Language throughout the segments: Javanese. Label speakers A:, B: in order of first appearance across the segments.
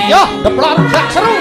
A: Yo, deplok rujak seru.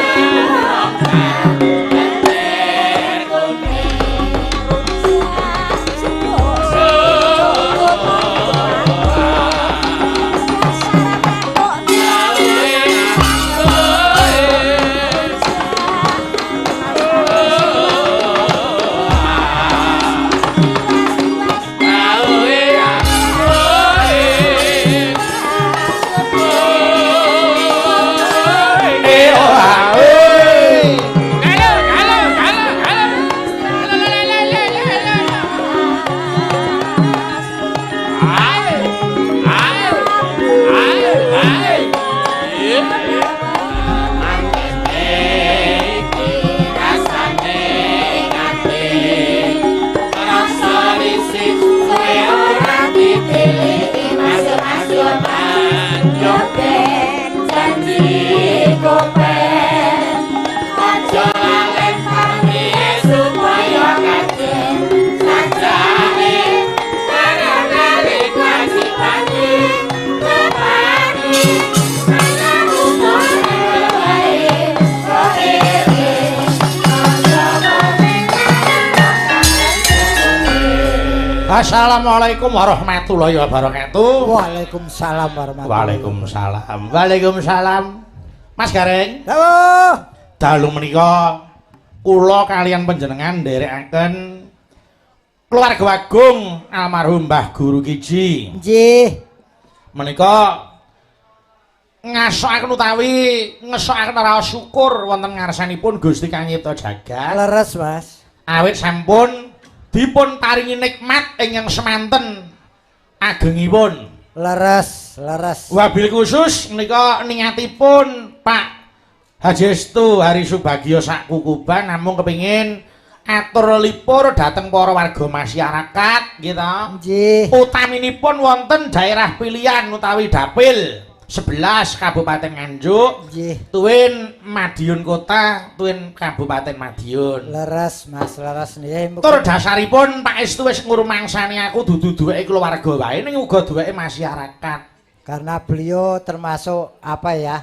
A: Assalamualaikum warahmatullahi wabarakatuh.
B: Waalaikumsalam warahmatullahi.
A: Waalaikumsalam. Waalaikumsalam. Mas Gareng.
B: Dawuh.
A: Dalu menika kula kalian panjenengan nderekaken keluarga agung almarhum Mbah Guru Kiji.
B: Nggih.
A: Menika ngasokaken utawi ngesokaken raos syukur wonten ngarsanipun Gusti Kang Nyipta Jagat.
B: Leres, Mas.
A: Awit sampun dipun paringi nikmat ingkang semanten agengipun.
B: Leres, leres.
A: Wabil khusus menika niatipun Pak Haji Estu Hari Subagio sak kukuban namung kepingin atur lipur dhateng para warga masyarakat gitu.
B: Nggih.
A: Utaminipun wonten daerah pilihan utawi dapil 11 Kabupaten Nganjuk.
B: Nggih.
A: Tuwin Madiun Kota, tuwin Kabupaten Madiun.
B: Leres, Mas, leres nggih.
A: Tur dasaripun Pak Estu wis ngrumangsani aku dudu duweke keluarga wae ning uga duweke masyarakat.
B: Karena beliau termasuk apa ya?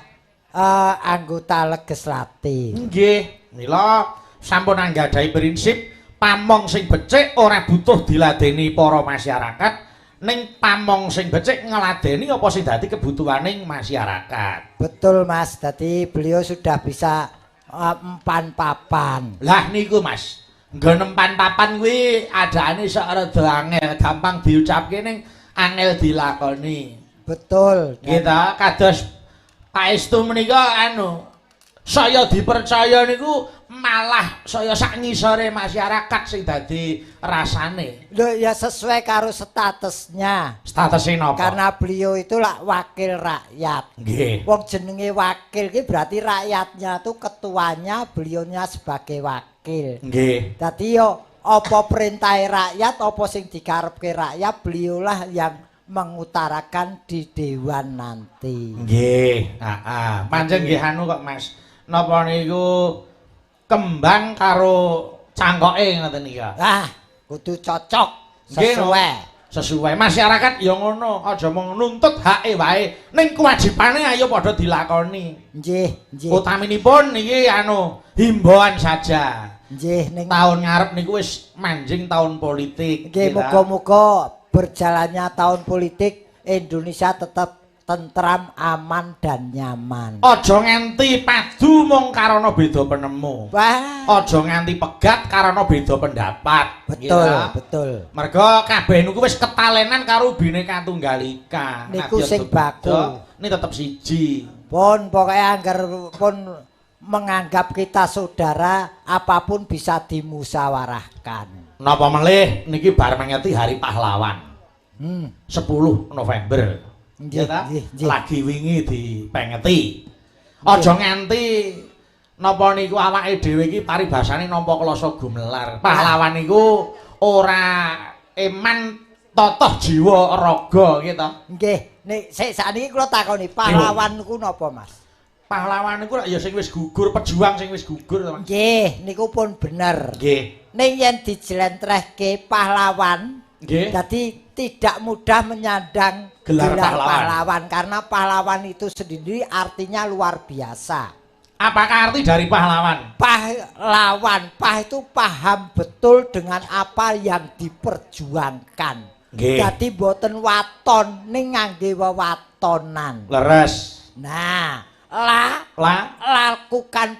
B: Anggota legislatif.
A: Nggih. Mila sampun anggadhahi prinsip pamong sing becik ora butuh diladeni para masyarakat. Ning pamong sing becik ngladeni apa sing dadi kebutuhaning masyarakat.
B: Betul, Mas. Dadi beliau sudah bisa empan papan.
A: Lah niku, Mas. Nggon empan papan kuwi adane sok rada angel, gampang diucapke ning angel dilakoni.
B: Betul.
A: Nggih ta, kados Pak Estu menika anu saya dipercaya niku malah saya sak ngisore masyarakat sing dadi rasane.
B: Lho ya sesuai karo statusnya.
A: Statusnya napa?
B: Karena beliau itulah wakil rakyat.
A: Nggih.
B: Wong jenenge wakil ki berarti rakyatnya tuh ketuanya, beliaunya sebagai wakil.
A: Nggih.
B: Dadi yo apa perintahe rakyat, apa sing dikarepke rakyat, beliaulah yang mengutarakan di dewan nanti.
A: Nggih, heeh. Pancen nggih anu kok Mas. Napa niku kembang karo cangkoke ngoten niku.
B: Ah, kudu cocok, sesuai.
A: Sesuai masyarakat ya ngono, aja mung nuntut hake wae, ning kewajibane ayo padha dilakoni.
B: Nggih, nggih.
A: Utaminipun niki anu himbauan saja.
B: Nggih, ning
A: taun ngarep niku wis manjing taun politik.
B: Nggih, muga-muga berjalannya tahun politik Indonesia tetap tentram, aman dan nyaman.
A: Aja nganti padu mung karana beda penemu.
B: Wah.
A: Aja nganti pegat karana beda pendapat.
B: Betul, betul.
A: Merga kabeh niku wis ketalenan karo Bhinneka Tunggal Ika.
B: Niku sing baku.
A: Ini tetep siji.
B: Pun pokoke angger pun menganggap kita saudara, apapun bisa dimusyawarahkan.
A: Napa melih niki bar mengeti Hari Pahlawan. 10 November.
B: Nggih, nggih.
A: Lagi wingi dipengeti. Aja nganti napa niku awake dhewe iki paribasane nampa klasa gumelar. Pahlawan niku ora eman totoh jiwa raga gitu.
B: Nggih, nek sik sakniki kula takoni pahlawan niku napa, Mas?
A: Pahlawan niku ya sing wis gugur, pejuang sing wis gugur to, Mas.
B: Nggih, niku pun bener.
A: Nggih.
B: Ning yen dijlentrehke pahlawan
A: Nggih.
B: Jadi tidak mudah menyandang
A: gelar pahlawan.
B: Karena pahlawan itu sendiri artinya luar biasa.
A: Apakah arti dari pahlawan?
B: Pahlawan, pah itu paham betul dengan apa yang diperjuangkan.
A: Nggih.
B: Jadi mboten waton ning ngangge wewatonan.
A: Leres.
B: Nah, lakukan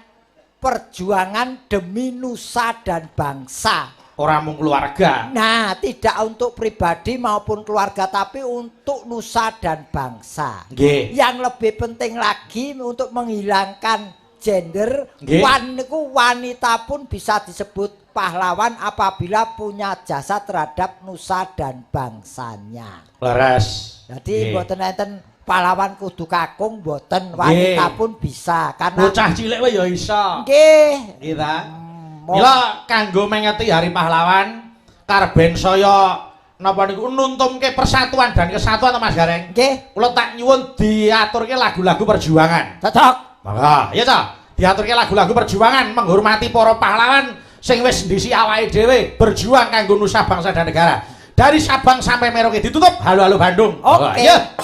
B: perjuangan demi nusa dan bangsa.
A: Ora mung keluarga.
B: Nah, tidak untuk pribadi maupun keluarga, tapi untuk nusa dan bangsa.
A: Nggih.
B: Yang lebih penting lagi untuk menghilangkan gender, wanita pun bisa disebut pahlawan apabila punya jasa terhadap nusa dan bangsanya.
A: Leres.
B: Jadi mboten enten pahlawan kudu kakung, mboten, wanita pun bisa karena
A: bocah cilik wae ya iso.
B: Nggih.
A: Nggih ta? Mila kanggo mengeti Hari Pahlawan karben saya napa niku nuntumke persatuan dan kesatuan to Mas Gareng.
B: Nggih.
A: Kula tak nyuwun diaturke lagu-lagu perjuangan.
B: Cocok.
A: Monggo, iya ta? Diaturke lagu-lagu perjuangan menghormati para pahlawan sing wis ndisi awake dhewe berjuang kanggo nusa bangsa dan negara. Dari Sabang sampai Merauke ditutup Halo-halo Bandung.
B: Oke.
A: Iya.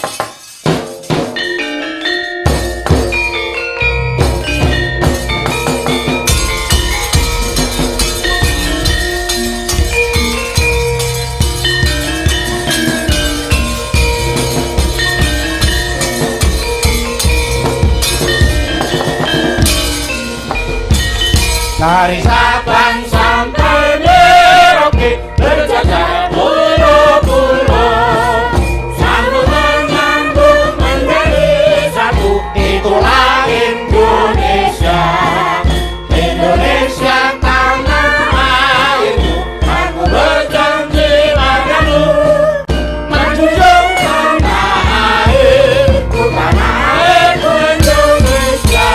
A: Dari Sabang sampai Merauke berjajar pulau-pulau, sambung menyambung menjadi satu, itulah Indonesia. Indonesia tanah airku, aku berjanji padamu, menjunjung tanah airku, tanah airku Indonesia.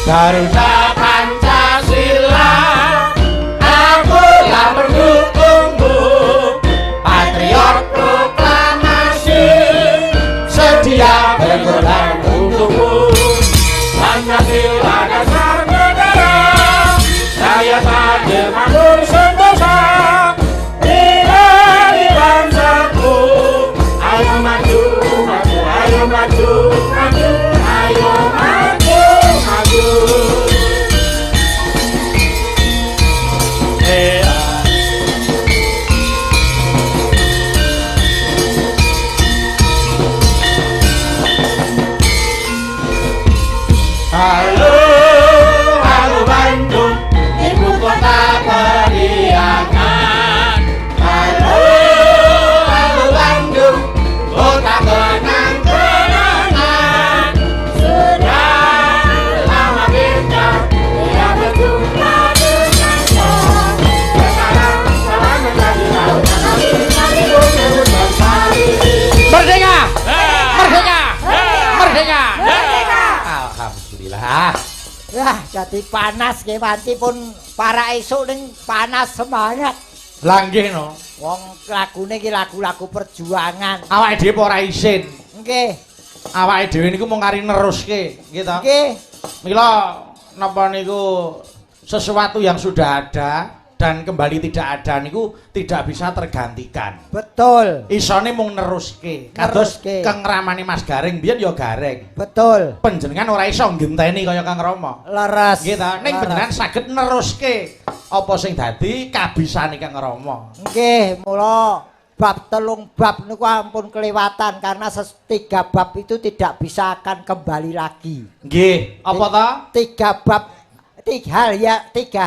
A: Garuda Pancasila, akulah pendukungmu, patriot proklamasi, sedia berkorban untukmu. Pancasila dasar negara, saya adil makmur sentosa, nilai bangsaku. Ayo maju, maju, ayo maju, maju, ayo maju, maju. Halo, halo Bandung, ibu kota periangan. Halo, halo Bandung, kota kenang-kenangan. Sudah lama kita tidak berjumpa dengannya. Sekarang telah menjadi tahun kali Merdeka! Merdeka! Merdeka! Merdeka! Alhamdulillah.
B: Wah, jadi panas nggih wanci pun para esuk ning panas semangat.
A: Lah nggih no.
B: Wong lagune iki lagu-lagu perjuangan.
A: Awake dhewe ora isin.
B: Nggih.
A: Awake dhewe niku mung kari neruske, nggih ta?
B: Nggih.
A: Mila napa niku sesuatu yang sudah ada dan kembali tidak ada niku tidak bisa tergantikan.
B: Betul.
A: Isone mung neruske. Kados Kang Ramane Mas Gareng biyen ya Gareng.
B: Betul.
A: Panjenengan ora iso nggenteni kaya Kang Rama.
B: Leres.
A: Nggih ta? Ning panjenengan saged neruske apa sing dadi kabisane Kang Rama.
B: Nggih, mula bab telung bab niku ampun kelewatan karena tiga bab itu tidak bisa akan kembali lagi.
A: Nggih, apa ta?
B: Tiga bab, tiga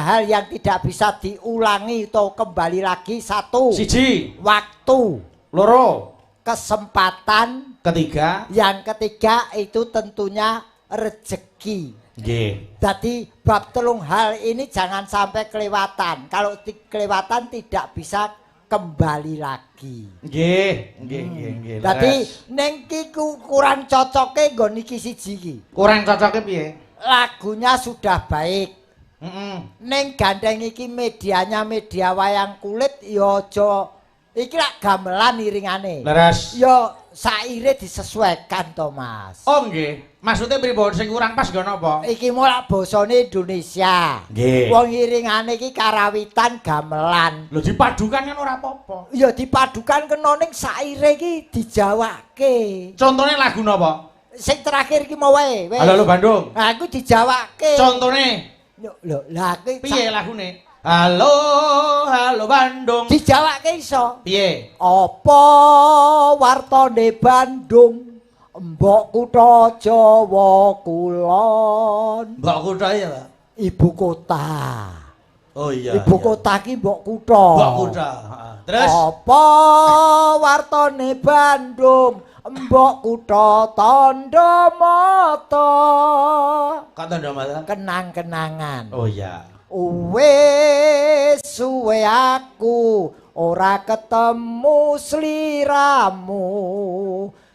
B: hal yang tidak bisa diulangi atau kembali lagi. Satu,
A: siji,
B: waktu.
A: Loro,
B: kesempatan.
A: Ketiga,
B: yang ketiga itu tentunya rezeki.
A: Nggih.
B: Jadi bab telung hal ini jangan sampai kelewatan. Kalau kelewatan tidak bisa kembali lagi.
A: Nggih, nggih, nggih, nggih.
B: Dadi ning ki kurang cocoke nggon iki siji iki.
A: Kurang cocoke piye?
B: Lagunya sudah baik. Ning gandeng iki medianya media wayang kulit ya aja Iki lak gamelan iringane.
A: Leres.
B: Ya saire disesuaikan to, Mas.
A: Oh nggih. Maksude pripun sing kurang pas nggo napa?
B: Iki mau lak basane Indonesia.
A: Nggih.
B: Wong iringane iki karawitan gamelan.
A: Lho dipadukan kan ora apa-apa.
B: Ya dipadukan kena ning saire iki dijawake.
A: Contone lagu napa?
B: Sing terakhir iki mau wae.
A: Halo halo Bandung.
B: Nah, aku dijawake.
A: Contone.
B: Lho, lha iki
A: piye lagune? Halo, halo Bandung.
B: Dijawake iso.
A: Piye?
B: Apa wartane Bandung? Mbok kutha Jawa Kulon.
A: Mbok kutha ya, Pak?
B: Ibu kota.
A: Oh iya.
B: Ibu kota ki mbok kutha.
A: Mbok kutha, heeh. Terus
B: apa wartane Bandung? Mbok kutha tandha mata.
A: Kok tandha mata?
B: Kenang-kenangan.
A: Oh iya.
B: Wis suwe aku ora ketemu sliramu.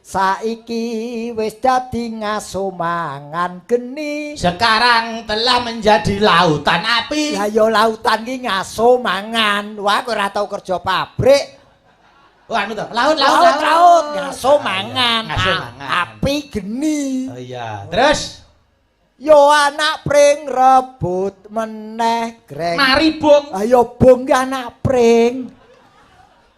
B: Saiki wis dadi ngaso mangan geni.
A: Sekarang telah menjadi lautan api.
B: Lah ya lautan ki ngaso mangan. Wah, aku ora tau kerja pabrik.
A: Wah, anu to. Laut laut
B: laut ngaso mangan.
A: Ngaso mangan.
B: Api geni.
A: Oh iya. Terus
B: yo anak pring rebut meneh greng.
A: Mari bung.
B: Ayo bung ki anak pring.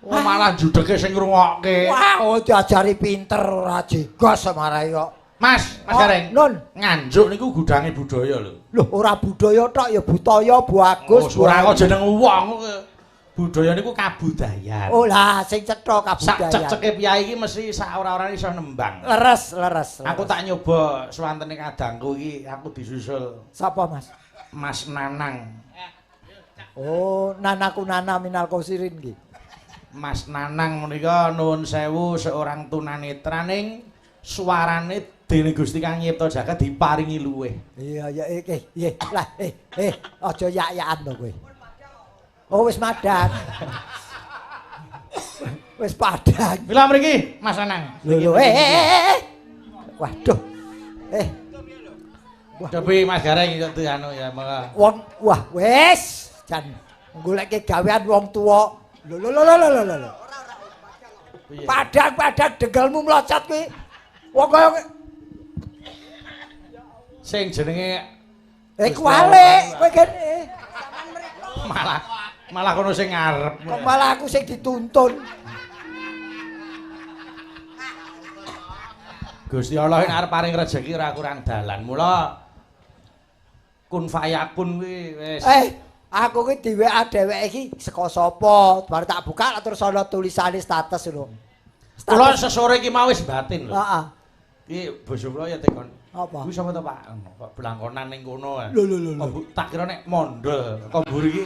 A: Oh, malah judege sing ngrungokke.
B: Wah, oh, diajari pinter ora jegos marai kok.
A: Mas, Mas Gareng.
B: Nun,
A: Nganjuk niku gudange budaya lho.
B: Lho, ora budaya tok ya budaya Bu Agus.
A: Oh, ora kok jeneng wong. Budaya niku kabudayan.
B: Oh lah, sing cetha kabudayan.
A: Sak cek-ceke piyai iki mesti sak ora-orane iso nembang.
B: Leres, leres.
A: Aku tak nyoba swantene kadangku iki, aku disusul.
B: Sapa, Mas?
A: Mas Nanang.
B: Oh, Nanaku Nana minal kosirin iki.
A: Mas Nanang menika nuwun sewu seorang tunanetra ning suarane dening Gusti Kang Nyipta Jagat diparingi luwih.
B: Iya ya iki lah aja yak-yakan to kowe. Oh wis madang. Wis padang.
A: Mila mriki Mas Nanang.
B: Lho lho Waduh.
A: Cobi Mas Gareng iki anu ya monggo.
B: Wong wah wis jan goleke gawean wong tuwa. Lho lho lho lho lho lho. Padang-padang denggelmu mlocot kuwi. Wong kaya
A: sing jenenge
B: kuwalik kowe kene.
A: Malah kono sing ngarep.
B: Kok malah aku sing dituntun.
A: Gusti Allah nek arep paring rejeki ora kurang dalan. Mula kun fayakun kuwi wis.
B: Aku ki di WA dheweke iki saka sapa? Baru tak buka terus ana tulisane status lho.
A: Kula sesore iki mau wis batin lho.
B: Heeh.
A: Iki bojo kula ya tekon.
B: Apa?
A: Kuwi sapa to, Pak? Kok blangkonan ning kono.
B: Lho lho lho.
A: Tak kira nek mondol, kok mburi iki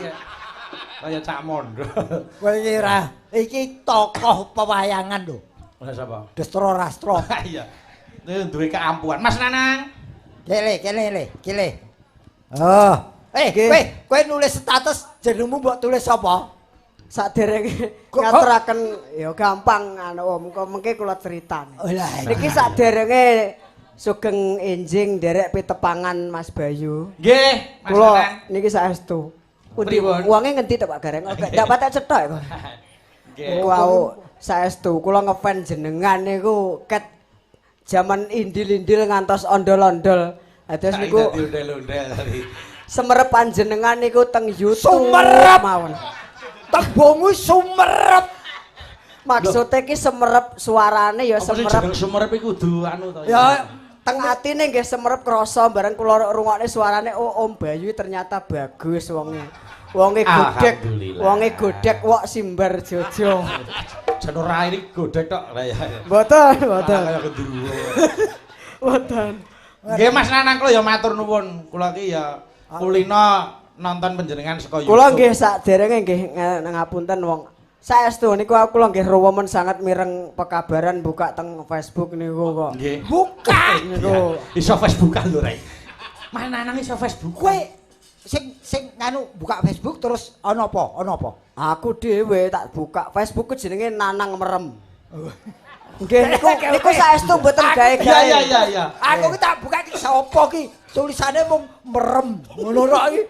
A: kaya cak mondol.
B: Kowe iki ora, iki tokoh pewayangan lho.
A: Lah sapa?
B: Destra Rastra.
A: Iya. Duwe keampuhan. Mas Nanang.
B: Kele kele le, kele. Oh. Kowe nulis status jenengmu mbok tulis apa?
C: Saderenge ngaturaken ya gampang anu Om, kok mengke kula critane.
B: Oh lah.
C: Niki saderenge sugeng enjing nderek pitepangan Mas Bayu.
A: Nggih, Mas
C: kula
A: Nanang.
C: Niki saestu. Pundi wonge ngendi to Pak Gareng? Ndak patek cethok kok.
A: Nggih.
C: Wau, saestu kula ngefan jenengan niku ket jaman indil-indil ngantos ondol-ondol. Dados niku
A: ondel-ondel tadi.
C: Semerep panjenengan niku teng YouTube.
B: Sumerep
C: mawon.
B: Tembungu sumerep.
C: Maksude iki semerep suarane ya semerep.
A: Jeneng sumerep iku kudu anu to.
C: Ya teng atine nggih semerep krasa bareng kula rungokne suarane oh Om Bayu ternyata bagus wonge. Wonge godhek, wonge godhek wok simbar jojo.
A: Jan ora iki godhek tok. Lah ya.
C: Mboten, mboten.
A: Kaya gendruwo.
C: Mboten.
A: Nggih Mas Nanang kula ya matur nuwun. Kula iki ya kulino nonton panjenengan saka YouTube.
C: Kula nggih saderenge nggih ngapunten wong. Saestu niku kula nggih ruwemen sanget mireng pekabaran buka teng Facebook niku kok.
A: Nggih.
B: Buka
C: niku.
A: Iso Facebookan lho Rek. Mas Nanang iso Facebook.
B: Kowe sing sing nganu buka Facebook terus ana apa? Ana apa?
C: Aku dhewe tak buka Facebook jenenge Nanang Merem. Nggih niku niku saestu mboten gawe-gawe.
A: Iya iya iya.
B: Aku ki tak buka iki sapa ki? Tulisane mung merem. Ngono tok iki.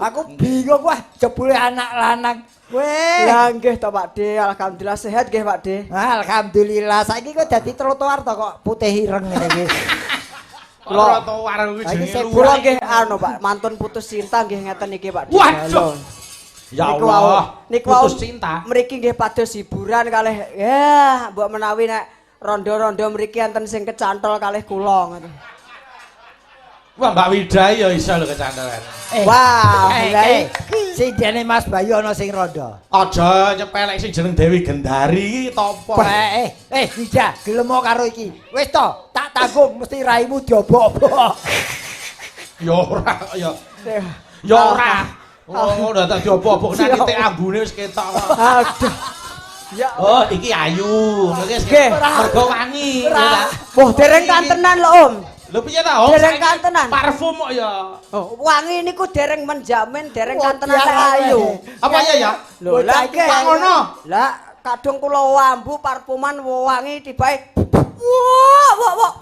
B: Aku bingung wah jebule anak lanang. Weh.
C: Lah nggih to Pak De, alhamdulillah sehat nggih Pak De.
B: Alhamdulillah. Saiki kok dadi trotoar to kok putih ireng ngene iki.
A: Trotoar kuwi jenenge
C: kula nggih anu Pak, mantun putus cinta nggih ngeten iki Pak De.
A: Waduh. Ya Allah,
C: niku
A: putus cinta.
C: Mriki nggih pados hiburan kalih ya mbok menawi nek rondo-rondo mriki enten sing kecantol kalih kula ngoten.
A: Wah, Mbak Wida ya iso lho kecantolan.
C: Wah, lha
B: iki sindene Mas Bayu ana sing rondo.
A: Aja nyepelek sing jeneng Dewi Gendari iki topo.
B: Wida, gelem karo iki. Wis to, tak tanggung mesti raimu diobok-obok.
A: Ya ora ya. Ya ora. Oh, dadak diobok-obok nek titik ambune wis ketok kok.
C: Aduh. Ya.
A: Oh, iki ayu. Nggih, mergo wangi.
C: Wah, dereng kantenan lho, Om.
A: Lho piye ta, Om?
C: Dereng kantenan.
A: Parfum kok ya.
C: Oh, wangi niku dereng menjamin dereng kantenan lek ayu.
A: Apa ya ya?
C: Lho, lah
A: kok ngono.
C: Lah, kadung kula ambu parfuman wangi tibae. Wah, wah, wah.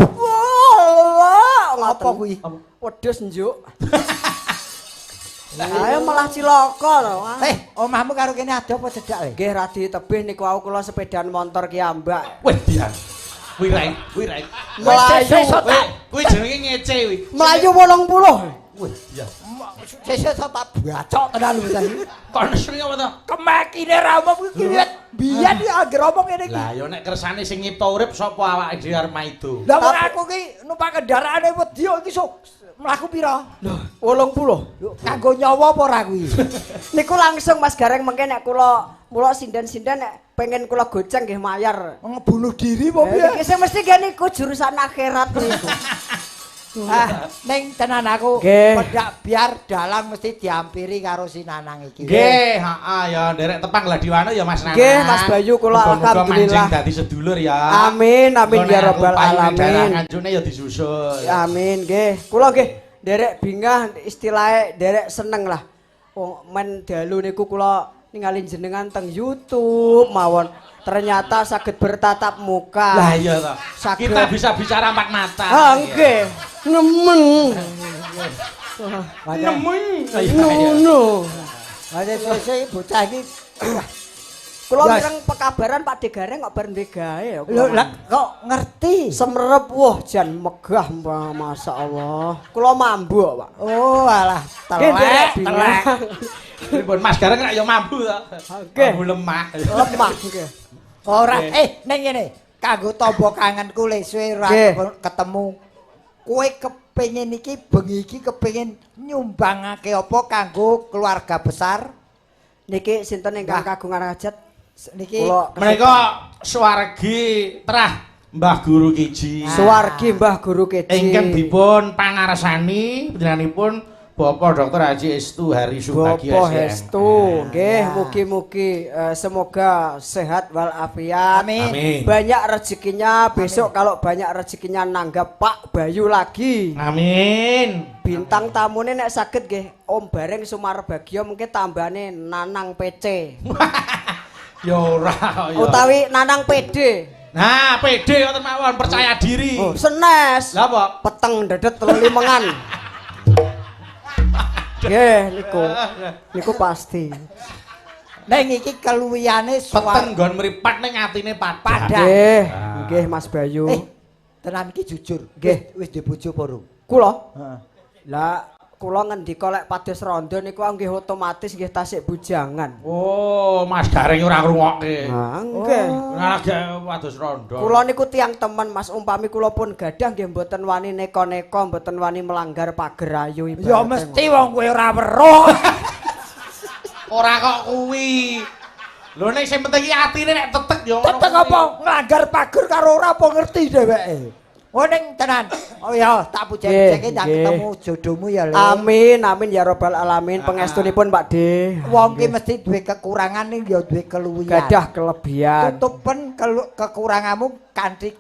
C: Wah,
B: apa kuwi?
C: Wedhus njuk. Ayo malah cilaka to.
B: Omahmu karo kene ado apa cedhak le?
C: Nggih, radi tebih niku wau kula sepedaan montor ki ambak.
A: Weh, dian. Kuwi rek, kuwi rek.
C: Mlayu.
A: Kuwi jenenge ngece kuwi.
C: Mlayu 80.
A: Wih, iya.
B: Sesuk tak bacok tenan lho saiki.
A: Kok nesu apa to?
B: Kemekine ra omong kuwi biyen iki anggere omong ngene iki.
A: Lah ya nek kersane sing nyipta urip sapa awake dhewe arep maido.
B: Lah wong aku ki numpak kendaraane wedi kok iki sok mlaku pira?
C: Lho, 80.
B: Kanggo nyawa apa ora kuwi?
C: Niku langsung Mas Gareng mengke nek kula mula sinden-sinden nek pengen kula goceng nggih mayar.
B: Ngebunuh diri apa piye?
C: Iki sing mesti nggih niku jurusan akhirat niku.
B: Ah, ning tenan aku pendak biar dalang mesti diampiri karo si Nanang iki.
A: Nggih, heeh ya nderek tepang Gladiwana ya Mas Nanang.
C: Nggih, Mas Bayu kula alhamdulillah
A: mancing dadi sedulur ya.
C: Amin, amin ya rabbal alamin.
A: Kancune ya disusul.
C: Amin nggih. Kula nggih nderek bingah istilahe nderek seneng lah. Wong men dalu niku kula ningali jenengan teng YouTube mawon. Ternyata saged bertatap muka.
A: Lah iya toh. Kita bisa bicara empat mata.
C: Ha nggih. Nemen.
A: Nemen.
C: Ngono.
B: Lah sesuk bocah iki
C: kula mireng pekabaran Pak De Gareng kok bar duwe gawe ya.
B: Lho lah kok ngerti?
C: Semerep wah jan megah masyaallah. Kula mambu kok, Pak.
B: Oh alah telek telek.
A: Pripun Mas Gareng nek ya mambu to.
C: Nggih.
A: Mambu lemah.
C: Lemah nggih.
B: Ora ning ngene, kanggo tombo kangenku le suwe ora ketemu. Kowe kepengin iki bengi iki kepengin nyumbangake apa kanggo keluarga besar?
C: Niki sinten ingkang kagungan hajat?
B: Niki
A: menika swargi trah Mbah Guru Kiji.
C: Swargi Mbah Guru Kiji.
A: Ingkang dipun pangarsani panjenenganipun Bapak Dr. Haji Estu Hari Subagio.
C: Bapak Hestu, nggih, mugi-mugi semoga sehat walafiat.
B: Amin.
A: Amin.
C: Banyak rezekinya besok. Amin. Kalau banyak rezekinya nanggap Pak Bayu lagi.
A: Amin.
C: Bintang tamune nek saged nggih Om Bareng Sumarbagio mungkin tambahane Nanang PC.
A: Ya ora ya.
C: Utawi Nanang PD.
A: Nah, PD ngoten mawon, percaya diri.
C: Oh, senes.
A: Lah apa?
C: Peteng dedet telu limengan. Nggih niku. Niku pasti.
B: Ning iki keluwihane
A: peteng nggon mripat ning atine padhang.
C: Nggih, nggih Mas Bayu.
B: Tenan iki jujur.
C: Nggih,
B: wis duwe bojo apa urung?
C: Kula?
B: Heeh.
C: Lah kula ngendika lek pados rondo niku nggih otomatis nggih tasik bujangan.
A: Oh, Mas Gareng ora ngrungokke.
C: Ha nggih.
A: Ora pados rondo.
C: Kula niku tiyang temen Mas, umpami kula pun gadah nggih mboten wani neka-neka, mboten wani melanggar pager ayu ibarat.
B: Ya mesti wong kowe ora weruh.
A: Ora kok kuwi. Lho nek sing penting iki atine nek tetek ya ngono.
B: Tetek apa nglanggar pager karo ora apa ngerti dheweke. Oh ning tenan. Oh ya, tak puji-pujeke ndak ketemu jodohmu ya, Le.
C: Amin, amin ya rabbal alamin. Pangestunipun Pak De.
B: Wong ki mesti duwe kekurangan ning ya duwe keluwihan.
C: Gadah kelebihan.
B: Tutupen kekuranganmu kanthi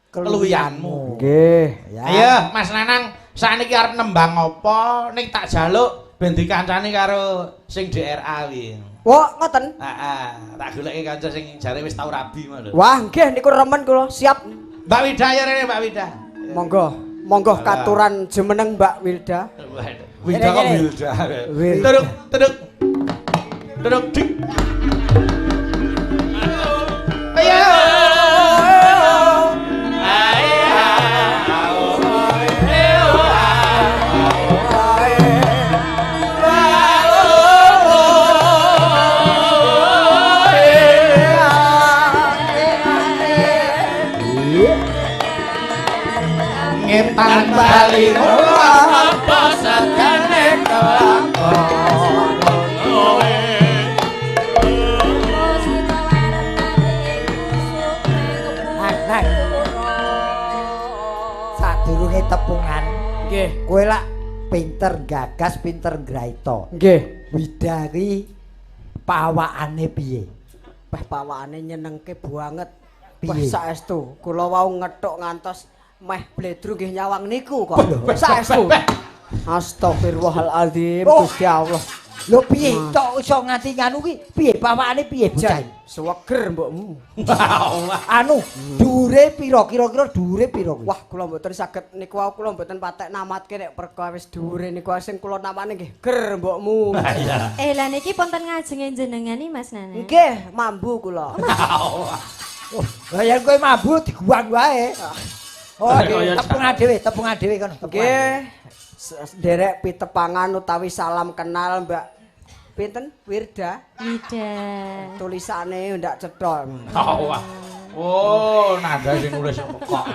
B: keluwihanmu.
C: Nggih.
A: Ayo Mas Nanang, sakniki arep nembang apa ning tak jaluk ben dikancani karo sing DRA kuwi.
C: Wah, ngoten.
A: Heeh, tak goleki kanca sing jare wis tau rabi ngono lho.
C: Wah, nggih niku remen kula, siap.
A: Mbak Wida ya rene Mbak Wida.
C: Monggo, monggo katuran jumeneng Mbak Wilda.
A: Wida kok Wilda. Teruk, teruk. Duduk dik. Ayo. Ngetan bali
C: apa sakane kelakon kowe.
B: Nang. Sadurunge tepungan,
C: nggih.
B: Kowe lak pinter gagas, pinter ngraita.
C: Nggih.
B: Wida ki pawakane piye?
C: Peh pawakane nyenengke banget. Peh saestu, kula wau ngethuk ngantos meh bledru nggih nyawang niku kok. Saestu. Astagfirullahaladzim, Gusti Allah.
B: Lho piye tok iso nganti nganu ki? Piye pawakane piye bocah?
C: Suweger mbokmu.
B: Anu, dhuwure pira? Kira-kira dhuwure pira kuwi?
C: Wah, kula mboten saged niku wau kula mboten patek namatke nek perkawis dhuwure niku sing kula namane nggih ger mbokmu.
D: Eh, lah niki ponten ngajenge jenengan iki Mas Nana.
C: Nggih, mambu kula.
B: Oh, lah yen kowe mambu diguang wae. Oh, tepungan dhewe, tepungan dhewe kono.
C: Nggih. Nderek pitepangan utawi salam kenal Mbak pinten? Wirda.
D: Wida.
C: Tulisane ndak cetha.
A: Oh, wah. Oh, nada sing nulis kok.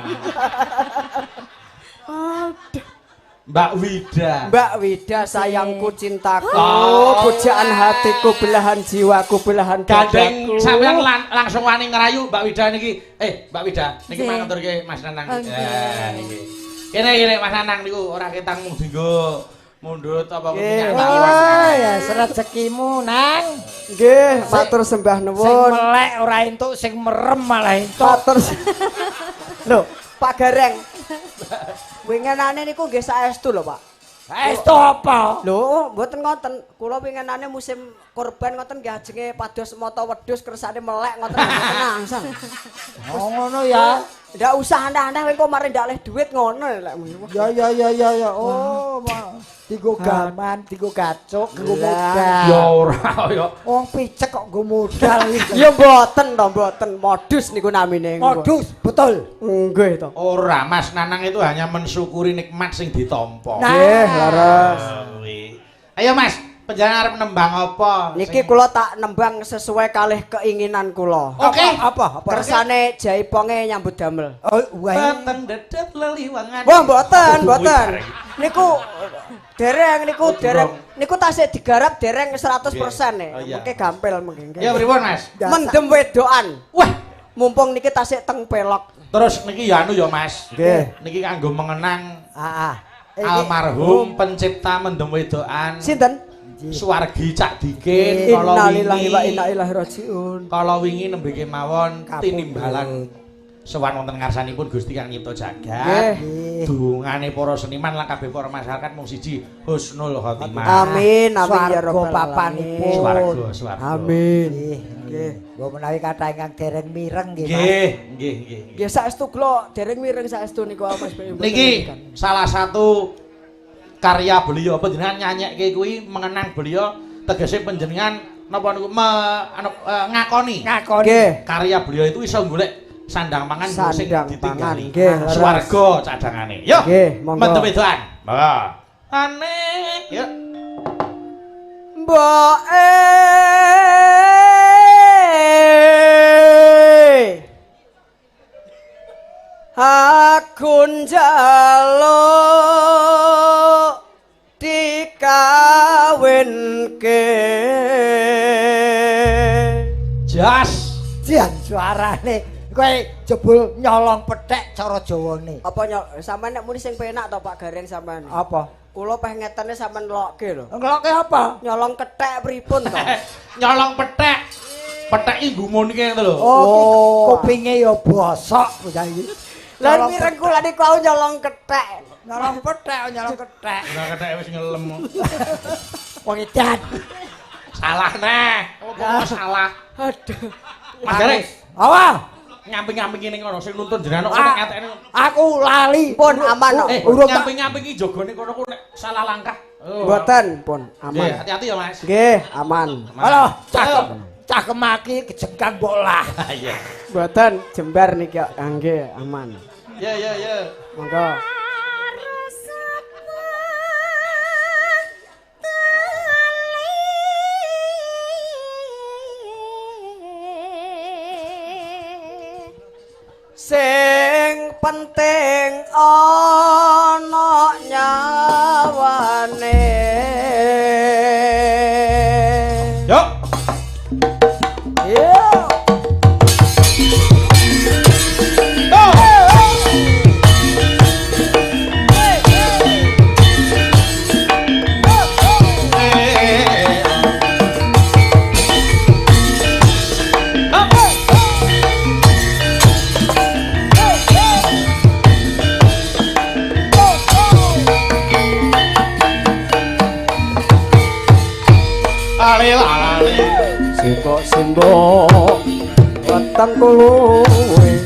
C: Aduh.
A: Mbak Wida.
C: Mbak Wida sayangku cintaku, pujaan hatiku, belahan jiwaku, belahan
A: gandeng. Sampeyan langsung wani ngrayu Mbak Wida niki. Mbak Wida niki mangaturke Mas Nanang. Niki. Kene kene Mas Nanang niku ora ketang mung dienggo mundhut apa minyak tak iwas.
B: Oh ya rezekimu Nang.
C: Nggih, matur sembah nuwun.
B: Sing melek ora entuk, sing merem malah entuk.
C: Matur. Lho, Pak Gareng. Wingenane niku nggih saestu lho, Pak.
B: Saestu apa?
C: Lho, mboten ngoten. Kula wingenane musim korban ngoten nggih ajenge pados mata wedhus kersane melek ngoten mboten angsal.
B: Oh ngono ya.
C: Ndak usah aneh-aneh engko mari ndak leh duit ngono lek.
B: Ya ya ya ya ya. Oh, dienggo gaman, dienggo gacuk, dienggo modal.
A: Ya ora ya.
B: Wong picek kok nggo modal iki.
C: Ya mboten to, mboten. Modus niku namine.
B: Modus, betul.
C: Nggih to.
A: Ora, Mas Nanang itu hanya mensyukuri nikmat sing ditampa.
C: Nggih, leres.
A: Ayo Mas, panjenengan arep nembang apa?
C: Niki kula tak nembang sesuai kalih keinginan kula.
A: Oke,
B: apa?
C: Kersane jaiponge nyambut damel.
B: Oh, wae.
A: Boten dedet leliwangan.
C: Wah, mboten, mboten. Niku dereng niku dereng niku tasik digarap dereng 100% e. Mengke gampil mengke.
A: Ya pripun, Mas?
C: Mendem wedokan.
A: Wah,
C: mumpung niki tasik teng pelok.
A: Terus niki ya anu ya, Mas.
C: Nggih.
A: Niki kanggo mengenang
B: heeh.
A: Almarhum pencipta mendem wedokan.
C: Sinten?
A: Suwargi Cak Dikin kala wingi.
C: Innalillahi wa inna ilaihi rajiun.
A: Kala wingi nembe kemawon tinimbalan sowan wonten ngarsanipun Gusti Kang Nyipta Jagat. Dungane para seniman lan kabeh para masyarakat mung siji husnul khotimah.
C: Amin amin ya rabbal
B: alamin.
A: Swarga swarga.
C: Amin.
B: Nggih. Mbok menawi kathah ingkang dereng mireng nggih Mas.
A: Nggih, nggih, nggih.
C: Nggih saestu kula dereng mireng saestu niku Mas.
A: Niki salah satu karya beliau panjenengan nyanyekke kuwi mengenang beliau tegese panjenengan napa niku ngakoni.
B: Ngakoni.
A: Karya beliau itu iso golek sandang pangan sing ditinggali. Swarga cadangane. Yo.
C: Nggih, monggo.
A: Mendem wedokan. Monggo. Ane, yo.
C: Mboke aku njaluk dikawinke.
A: Jas
B: jan suarane kowe jebul nyolong pethek cara Jawane.
C: Apa sampean nek muni sing penak to Pak Gareng sampean?
B: Apa?
C: Kula peh ngetene sampean lokke lho.
B: Ngelokke apa?
C: Nyolong kethek pripun to?
A: Nyolong pethek. Pethek iki gumunke ngono lho.
B: Oh, kupinge ya bosok bocah iki.
C: Lah mireng kula niku aku nyolong kethek.
B: Nyolong pethek, nyolong kethek.
A: Ora kethek wis ngelem.
B: Wong edan.
A: Salah neh. Apa salah?
C: Aduh.
A: Mas Gareng.
B: Apa?
A: Nyamping-nyamping ning kono sing nuntun jenengan kok nek ngatene.
B: Aku lali.
C: Pun aman kok.
A: Nyamping-nyamping iki jogone kono ku nek salah langkah.
C: Mboten, pun aman.
A: Nggih, hati-hati ya, Mas.
C: Nggih, aman.
B: Alah, cah kemaki kejengkang mbok lah.
A: Iya.
C: Mboten jembar niki kok. Nggih, aman.
A: Ya, ya, ya.
C: Monggo. Sing penting ana nyawane.
A: Yo.
C: Yo. Simbok-simbok weteng kuluwe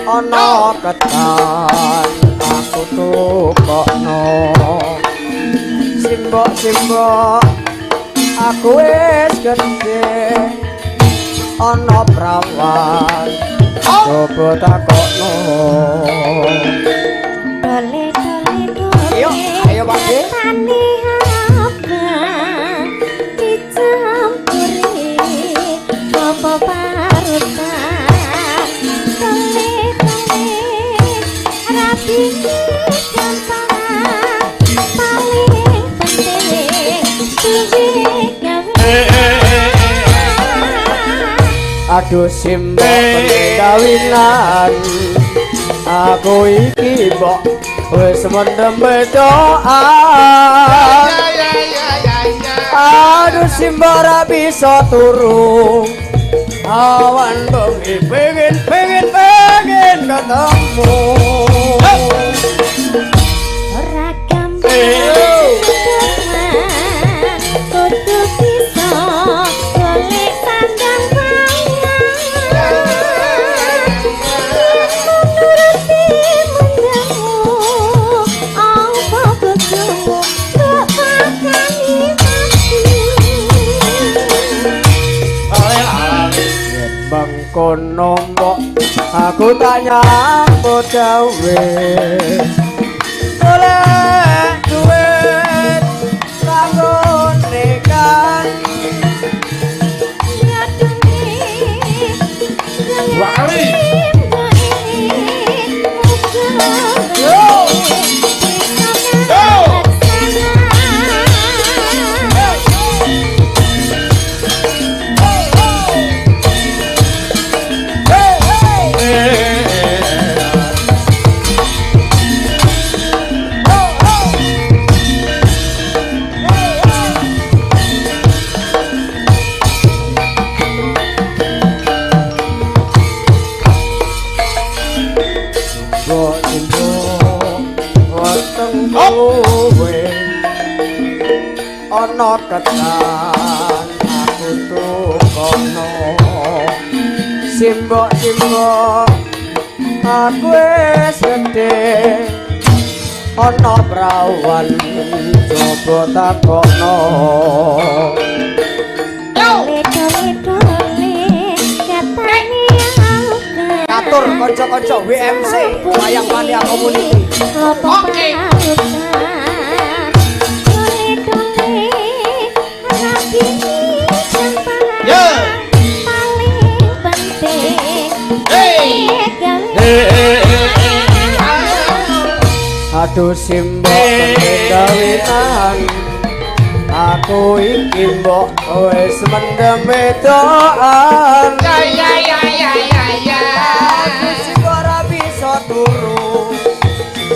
C: ana ketan aku tukokno. Simbok-simbok aku wis gedhe ana prawan coba takokno.
D: Dole-dole
C: Ayo, ayo Pak De.
D: Apa parutan tole-tole rapi gampang paling penting duwe gawe.
C: Aduh simbok penting kawinan aku iki mbok wis mendem wedokan. Aduh simbok ra bisa turu awan bengi pengen pengen pengen ketemu.
D: Ora gampang kudu bisa golek sandang pangan nuruti mendemu apa bojomu mbok pakani mati.
C: Mengkono mbok aku tak nyambut gawe golek duit kanggo nekan
A: Wali.
C: Ana ketan aku tukono. Simbok-simbok aku wis gedhe ana prawan coba takokno. Katur kanca-kanca WMC Wayang Mania Community.
A: Oke. Yo.
D: Paling penting.
A: Hey.
C: Aduh simbok penting kawinan aku iki mbok wis mendem wedokan.
A: Ya ya ya ya ya ya.
C: Aduh simbok ora bisa turu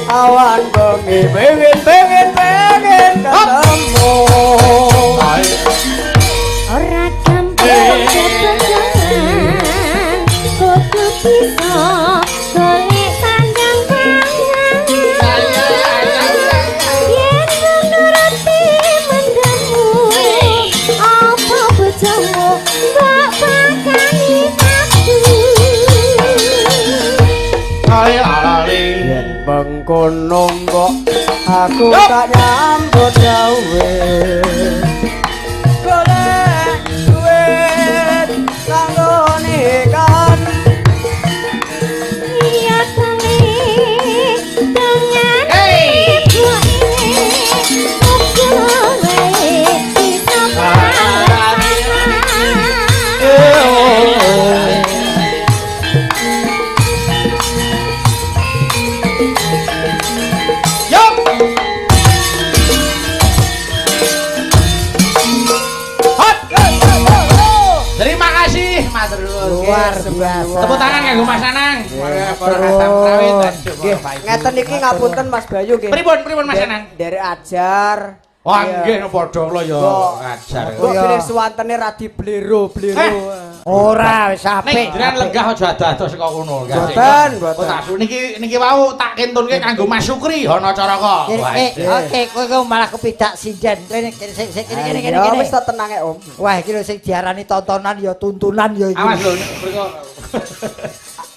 C: awan bengi pengen pengen pengen ketemu.
D: Ora gampang bebojoan kudu bisa golek sandang pangan yen nuruti mendemu apa bojomu mbok pakani aku.
A: Lali lali.
C: Yen mengkono mbok Aku tak nyambut gawe golek duit kanggo nikahan.
D: Iya kali dengan ibu ini uga wae bisa
B: Luar biasa.
A: Tepuk tangan kanggo Mas Anang.
C: Ngeten iki ngapunten Mas Bayu nggih.
A: Pripun pripun Mas Anang?
C: Nderek ajar.
A: Wah nggih padha kula ya ajar.
C: Kok pilih suwantene ra diblero-blero.
B: Ora wis apik.
A: Nek jenengan lenggah aja ado-ado saka kono.
C: Mboten, mboten.
A: Tak niki niki wau tak kentunke kanggo Mas Sukri Hono Caraka.
B: Oke, kowe malah kepidak sinden. Rene sik sik kene kene kene.
C: Wis tenang e, Om.
B: Wah, iki lho sing diarani tontonan ya tuntunan ya iki.
A: Awas lho mriko.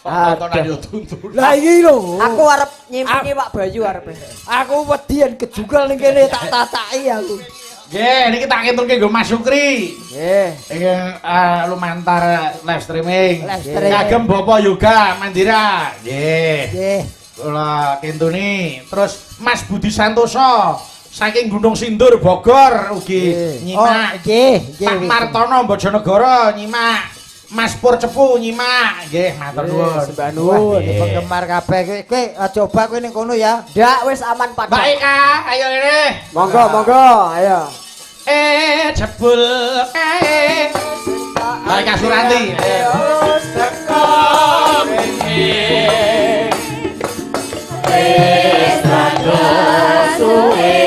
A: Tontonan ya tuntunan.
B: Lah iki lho.
C: Aku arep nyimpi Pak Bayu arepe.
B: Aku wedi yen kejukel ning kene tak tataki aku.
A: Nggih, niki tak ngeturke nggo Mas Sukri.
C: Nggih.
A: Iki lumantar live streaming.
B: Kagem
A: Bapak Yoga Mandira. Nggih.
B: Nggih.
A: Kula kintuni. Terus Mas Budi Santoso saking Gunung Sindur Bogor ugi nyimak.
B: Oh, nggih, nggih.
A: Pak Martono Bojonegoro nyimak. Mas Pur Cepu nyimak. Nggih, matur nuwun.
C: Sembah nuwun.
B: Penggemar kabeh kowe coba kowe ning kono ya.
C: Ndak wis aman padha.
A: Mbak Eka, ayo rene.
C: Monggo, monggo, ayo.
A: Jebul kae. Mbak Eka Suranti.
C: Wis teko mrene.
D: Wis rada suwe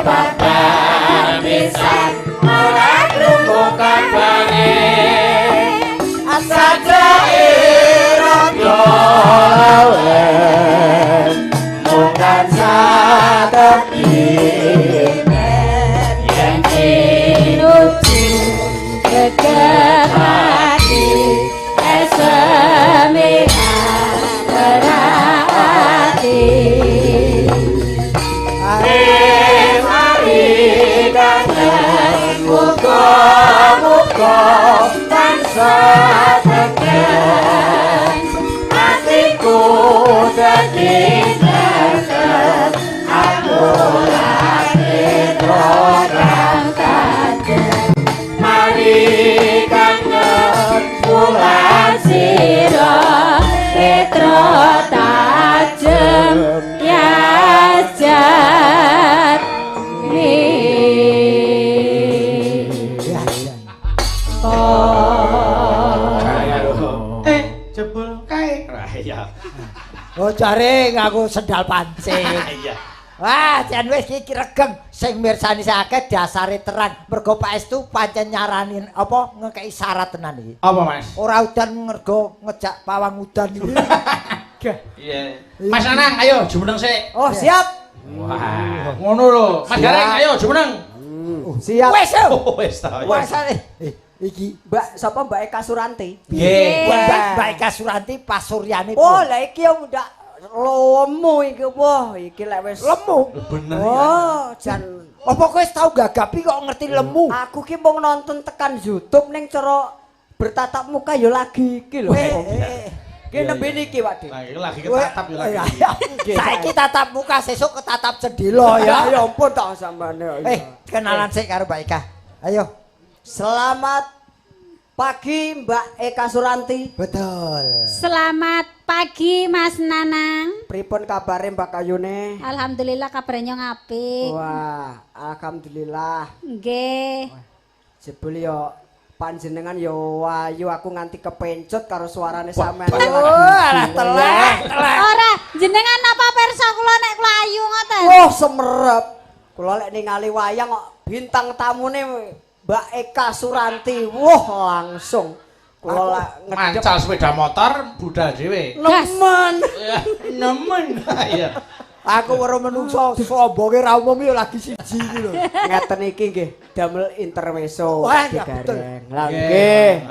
D: babar pisan ora krungu kabare.
C: Sajake rada awet mung tansah tepi
D: yen tinuju gegepati eseme berati mari kangen muga-muga tansah tekan atiku dadi tekan aku lagi program tajem mari kangen bulan sira petro tajem yajat ni.
A: Jebul kae. Iya.
B: Oh jare ngaku sendal pancing.
A: Iya.
B: Wah, jan wis iki regeng sing mirsani akeh dasare terang. Mergo Pak Estu pancen nyarani apa ngekeki syarat tenan iki.
A: Apa, Mas?
B: Ora udan mergo ngejak pawang udan iki.
A: Iya. Mas Anang, ayo jumeneng sik.
C: Oh, siap.
A: Wah, ngono lho. Mas Gareng, ayo jumeneng.
C: Siap.
B: Wis.
A: Wis ta.
B: Wis. Iki
C: Mbak sapa Mbak Eka Suranti?
A: Nggih.
B: Mbak Eka Suranti pasuryane.
C: Oh, lah iki yo ndak lemu iki. Wah, iki lek wis
B: lemu.
A: Bener.
C: Oh, jan
B: apa kowe wis tau gagapi kok ngerti lemu?
C: Aku ki mung nonton tekan YouTube ning cara bertatap muka ya lagi iki lho. Ki nembe niki, Pak Dik.
A: Lah iki lagi ketatap ya lagi.
B: Saiki tatap muka sesuk ketatap jendela ya.
C: Ya ampun tak sampeane.
B: Kenalan sik karo Mbak Eka. Ayo.
C: Selamat pagi Mbak Eka Suranti.
B: Betul.
E: Selamat pagi Mas Nanang.
C: Pripun kabare Mbak Kayune?
E: Alhamdulillah kabarnya apik.
C: Wah, alhamdulillah.
E: Nggih.
C: Jebul yo panjenengan yo ayu aku nganti kepencut karo suarane sampean.
B: Oh, alah telek, telek.
E: Ora, jenengan napa pirsa kula nek kula ayu ngoten?
C: Oh, semerep. Kula lek ningali wayang kok bintang tamune Mbak Eka Suranti, wah langsung kula
A: mancal sepeda motor budal dhewe.
C: Nemen.
A: Nemen. Iya.
B: Aku weruh menungso sombonge ra umum ya lagi siji iki lho.
C: Ngeten iki nggih damel intermeso digareng. Lah nggih.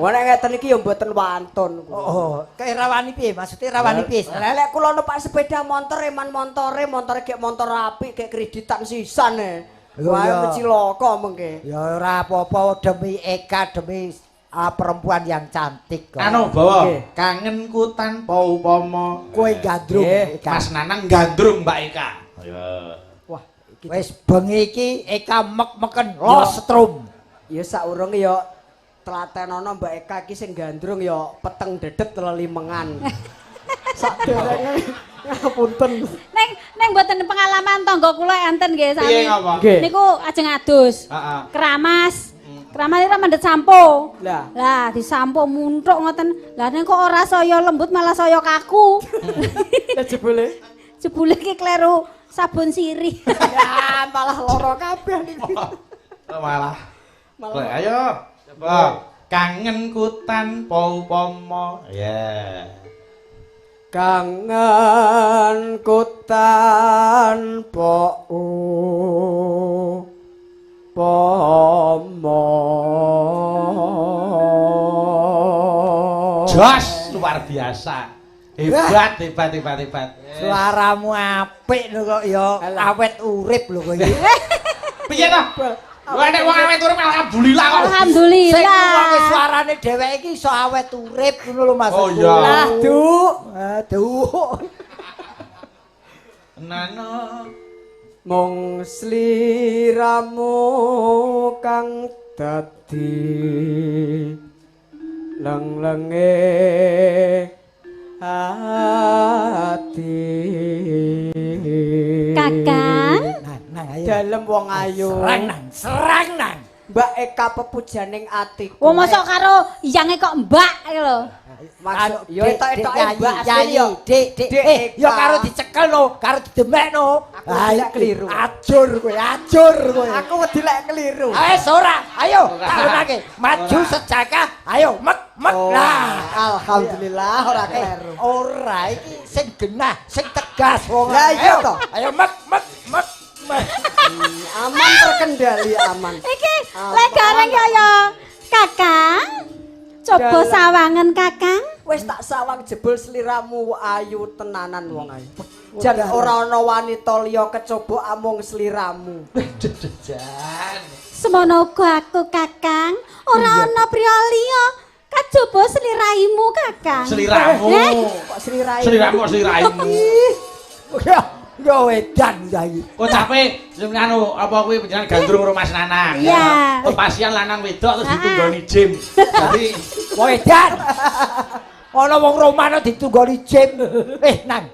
C: Wong nek ngeten iki ya mboten wantun.
B: Oh, kae rawani piye? Maksude rawani piye?
C: Lah lek kula numpak sepeda motor eman montore, montore gek motor apik, gek kreditan sisan e. Wah, cilaka mengke.
B: Ya ora apa-apa demi Eka, demi perempuan yang cantik kok.
A: Anu bawa kangenku tanpa upama.
B: Kowe gandrung.
A: Mas Nanang gandrung Mbak Eka.
B: Ayo. Wah, wis bengi iki Eka mek-meken los setrum.
C: Ya saurunge ya tlatenono Mbak Eka iki sing gandrung ya peteng dedet lelimengan. Saderenge ngapunten.
E: Neng mboten pengalaman tangga kula enten nggih sami. Niku ajeng adus. Keramas. Keramas ora mendhet sampo. Lah disampo munthuk ngoten. Lah ning kok ora saya lembut malah saya kaku.
C: Lah jebule?
E: Jebule iki kleru sabun sirih.
C: Ya malah lara kabeh niki.
A: Malah. Malah. Ayo coba. Kangenku tanpa upama. Ya.
C: Kangenku tanpa upama.
A: Jos luar biasa. Hebat, hebat, hebat, hebat.
B: Suaramu apik lho kok ya awet urip lho kowe iki.
A: Piye to? Wah nek wong awet urip alhamdulillah kok.
E: Alhamdulillah.
B: Sing ngrungokke suarane dheweke iki iso awet urip ngono lho Mas.
A: Oh iya.
C: Lah, Duk.
B: Aduh.
A: Nano
C: mung sliramu kang dadi lenglenge ati.
E: Kakang
B: nang ayo.
C: Dalem wong ayu.
B: Serang nang, serang nang.
C: Mbak Eka pepujaning atiku.
E: Wong mosok karo yange kok mbak iki lho.
C: Masuk yo etok-etoke mbak asli yo.
B: Dik, dik, yo karo dicekel no, karo didemek no.
C: Aku wedi lek keliru.
B: Ajur kowe, ajur kowe.
C: Aku wedi lek keliru.
B: Wis ora, ayo tarunake. Maju sejaka, ayo mek mek. Lah,
C: alhamdulillah ora keliru.
B: Ora iki sing genah, sing tegas wong.
C: Lah iya to.
B: Ayo mek mek mek.
C: Aman terkendali aman.
E: Iki lek gareng ya ya Kakang. Coba sawangen Kakang.
C: Wis tak sawang jebul sliramu ayu tenanan wong ayu. Jan ora ana wanita liya kecobok amung sliramu.
A: Jan.
E: Semono uga aku Kakang, ora ana priya liya kejaba sliraimu Kakang.
A: Sliramu.
C: Kok sliraimu?
A: Sliramu kok sliraimu.
B: Ya wedan saiki.
A: Kok cape anu apa kuwi panjenengan gandrung karo Mas Nanang.
E: Iya.
A: Pasien lanang wedok terus ditunggoni gym. Dadi
B: wedan. Ana wong Romano ditunggoni gym. Nang.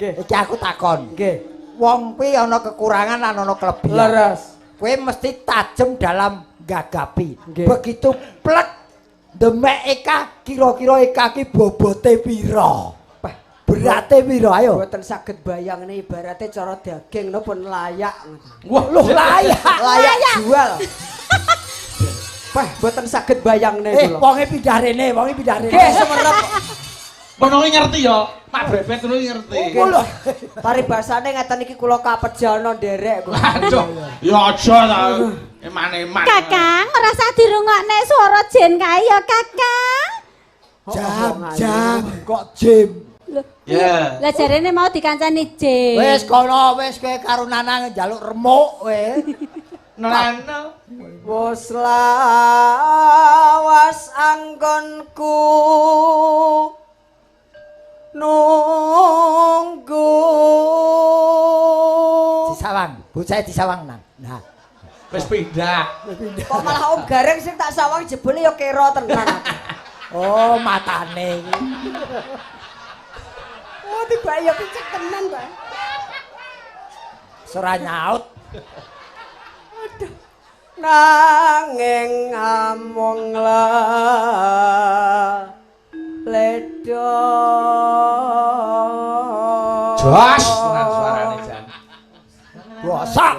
B: Nggih. Iki aku takon.
C: Nggih.
B: Wong kuwi ana kekurangan lan ana kelebihan.
C: Leres.
B: Kowe mesti tajem dalam gagapi. Begitu plek demek Eka kira-kira Eka ki bobote pira? Berate piro ayo?
C: Mboten saged bayangne ibarate cara daging no pun layak.
A: Wah,
B: lho layak.
C: Layak jual. Wah, mboten saged bayangne kula.
B: Wonge pindah rene, wonge pindah rene.
C: Nggih, semerep.
A: Ngono kuwi ngerti ya, Pak Brebet ngono kuwi ngerti.
B: Lho,
C: paribasane ngeten iki kula kapejana nderek kula.
A: Aduh, ya aja ta. Eman-eman.
E: Kakang, ora usah dirungokne swara jen kae ya, Kakang.
B: Jam-jam kok jim.
A: Ya.
E: Lah jarene mau dikancani J.
B: Wis kono wis kowe karo Nanang njaluk remuk kowe.
A: Nano
C: wis lawas anggonku nunggu.
B: Disawang, bocah disawang nang. Nah.
A: Wis pindah.
C: Kok malah Om Gareng sing tak sawang jebule ya kera tenan.
B: Oh, matane iki.
C: Oh, tiba ya picek tenan, Pak.
B: Ora nyaut.
C: Aduh. Nanging amung ledo.
A: Jos tenan suarane jan.
B: Bosok.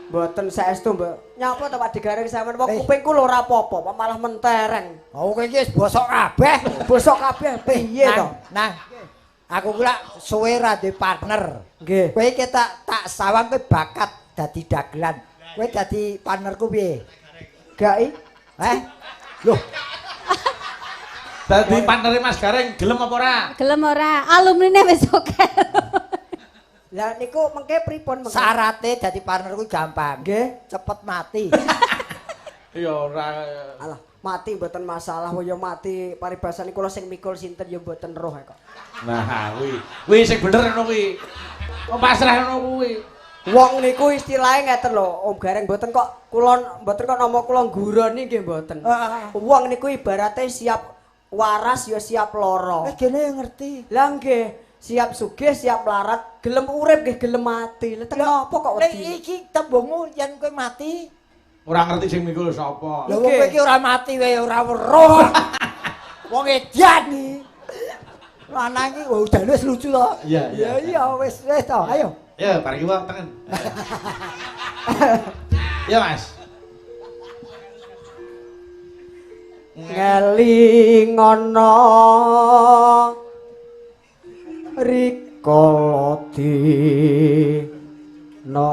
C: Mboten saestu, Mbak. Nyapa to Pak Digareng sampean wong kupingku lho ora apa-apa, malah mentereng.
B: Oh, kowe iki wis bosok kabeh.
C: Bosok kabeh piye to?
B: Nang. Aku ku lak suwe ra duwe partner.
C: Nggih.
B: Kowe iki tak sawang kowe bakat dadi dagelan. Kowe dadi partnerku piye?
C: Gak i.
B: Heh? Loh.
A: Dadi partnere Mas Gareng gelem apa ora?
E: Gelem ora? Alumnine wis oke.
C: Lah niku mengke pripun mengke?
B: Syarate dadi partnerku gampang.
C: Nggih.
B: Cepet mati.
A: Ya ora.
C: Alah, mati mboten masalah, ya mati paribasane kula sing mikul sinten ya mboten roh kok.
A: Nah, kuwi. Kuwi sing bener ngono kuwi. Kok pasrah ngono kuwi.
C: Wong niku istilahnya ngeten lho, Om Gareng mboten kok kula mboten kok nama kula ngguroni nggih mboten. Wong niku ibarate siap waras ya siap lara.
B: Gene ya ngerti.
C: Lah nggih, siap sugih, siap larat, gelem urip nggih gelem mati. Lha teng napa kok wedi?
B: Iki tembungmu yen kowe mati
A: ora ngerti sing mikul sapa.
B: Lha wong kowe iki ora mati wae ora weruh. Wong edan iki. Lanang iki udan wis lucu to.
A: Iya, iya.
B: Iya wis wis to, ayo.
A: Ya, bareng iki tengen. Ya, Mas.
C: Ngelingono rikala dina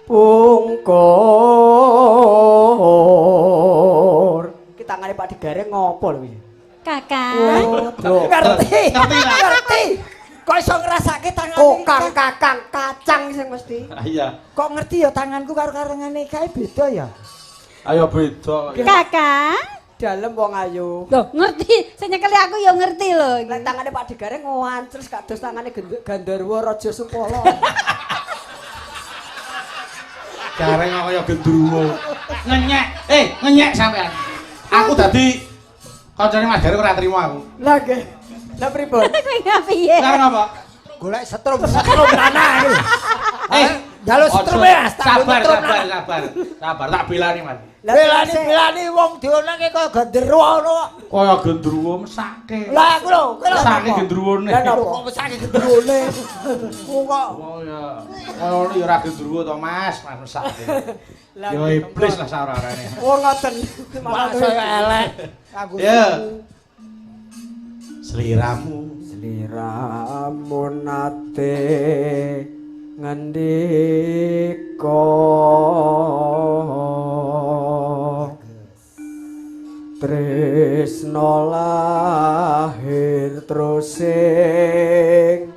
C: pungkur. Iki tangane Pak Digareng ngopo lho iki?
E: Kakak.
C: Oh,
B: ngerti. Ngerti. Kok iso ngrasake tangane?
C: Kokang kakang kacang sing mesti.
A: Iya.
B: Kok ngerti ya tanganku karo karengane kae beda ya?
A: Ayo beda.
E: Kakak.
C: Dalem wong ayu.
E: Loh, ngerti. Sing nyekeli aku ya ngerti lho.
C: Lek tangane Pak Digareng ngoantres kados tangane Gandharwa Raja Supala.
A: Gareng kok kaya gendruwo. Ngenyek. Ngenyek sampean. Aku dadi kancane Mas Gareng ora trimo aku.
C: Lah nggih. Lah pripun?
E: Kowe ngapiye?
A: Lah ngapa?
B: Golek setrum, setrum lanang iki. Njaluk setrum ya, Mas.
A: Sabar, sabar, sabar. Sabar tak belani, Mas.
B: Belani-belani wong dionake kaya gendruwo ngono kok.
A: Kaya gendruwo mesake.
B: Lah aku lho, kowe lho.
A: Mesake gendruwone.
B: Lah napa kok mesake gendruwone? Kok.
A: Oh ya. Kaya ngono ya ora gendruwo to, Mas, Mas mesake. Ya iblis lah saorane.
C: Oh ngoten.
B: Malah saya elek. Kanggo
A: Ya. Sliramu,
C: sliramu nate ngendika tresna lahir terus sing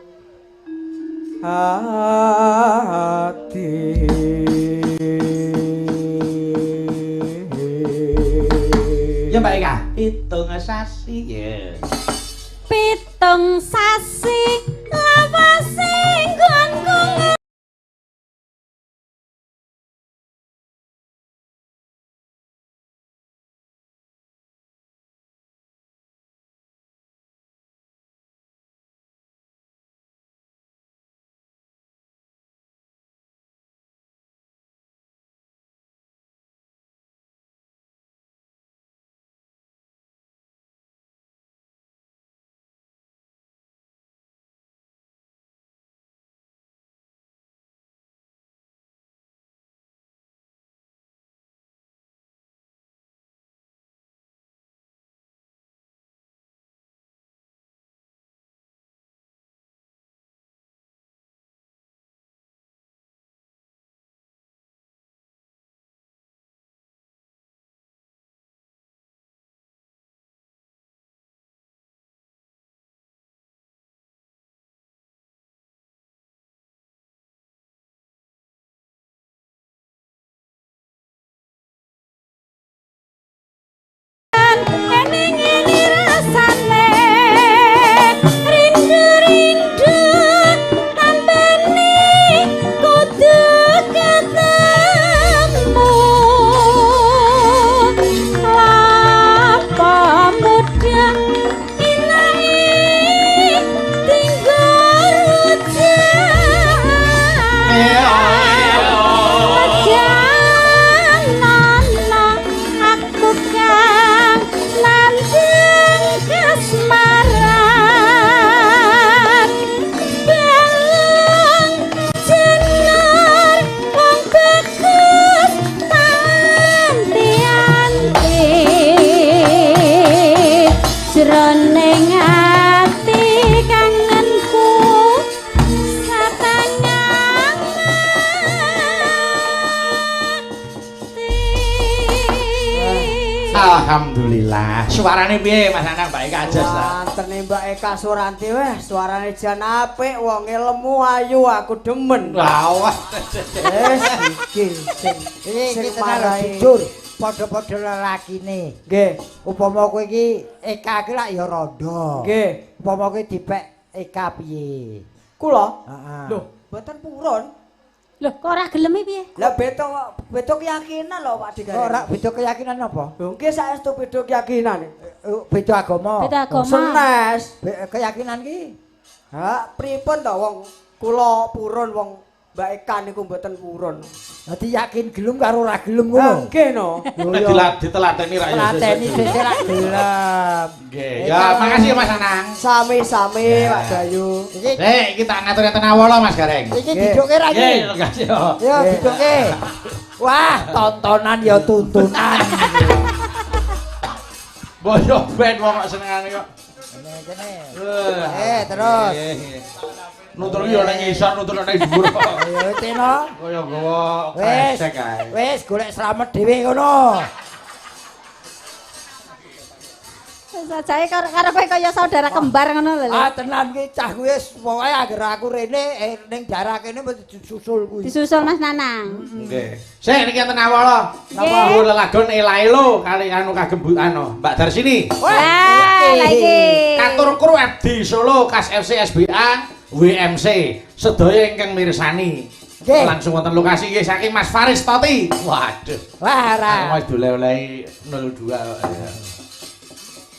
C: ati.
A: Ya Mbak Eka, hitung sasi ya.
E: Pitung sasi lawase nggonku.
A: Alhamdulillah. Suarane piye Mas Anang Mbak Eka aja ta?
C: Wantene Mbak Eka Suranti weh, suarane jan apik, wonge lemu ayu, aku demen.
A: Wah.
C: Wes iki sing
B: iki tenan jujur, padha-padha lelakine.
C: Nggih.
B: Upama kowe iki Eka iki lak ya rondo.
C: Nggih.
B: Upama kowe dipek Eka piye?
C: Kula?
B: Heeh.
C: Lho, mboten purun.
E: Lho, kok ora gelem piye?
C: Lah beda keyakinan lho Pak Digareng.
B: Ora beda keyakinan apa?
C: Lho nggih saestu beda keyakinan.
B: Beda agama.
E: Beda agama.
C: Senes.
B: Keyakinan ki?
C: Ha, pripun to wong kula purun wong Mbak Eka niku mboten purun.
B: Dadi yakin gelem karo ora gelem ngono.
C: Nggih no.
A: Nek ditelateni ra ya.
B: Telateni sesuk ra gelem.
A: Nggih. Ya, makasih Mas Anang.
C: Sami-sami Pak Bayu.
A: Nek iki tak ngatur enten awala Mas Gareng.
B: Iki diduke ra iki?
A: Nggih, makasih yo.
B: Yo diduke. Wah, tontonan ya tuntunan.
A: Boyo ben wong kok senengane kok.
B: Kene. Terus.
A: Nutur yo ning ngisor, nutur ning dhuwur kok.
B: Ya teno.
A: Kaya gawa kresek kae.
B: Wis golek slamet dhewe ngono.
E: Sajae karo kowe kaya saudara kembar ngono lho.
B: Ah tenan ki cah kuwi wis pokoke anggere aku rene ning daerah kene mesti disusul kuwi.
E: Disusul Mas Nanang.
A: Nggih. Sik niki enten awala.
E: Napa?
A: Lelagon Ela-elo kali anu kagem anu Mbak Darsini.
E: Wah, lha iki.
A: Kantor kru FD Solo Kas FC SBA WMC sedaya ingkang mirsani. Langsung wonten lokasi nggih saking Mas Faris Toti. Waduh.
B: Wah, ora.
A: Mas doleh-olehi 02.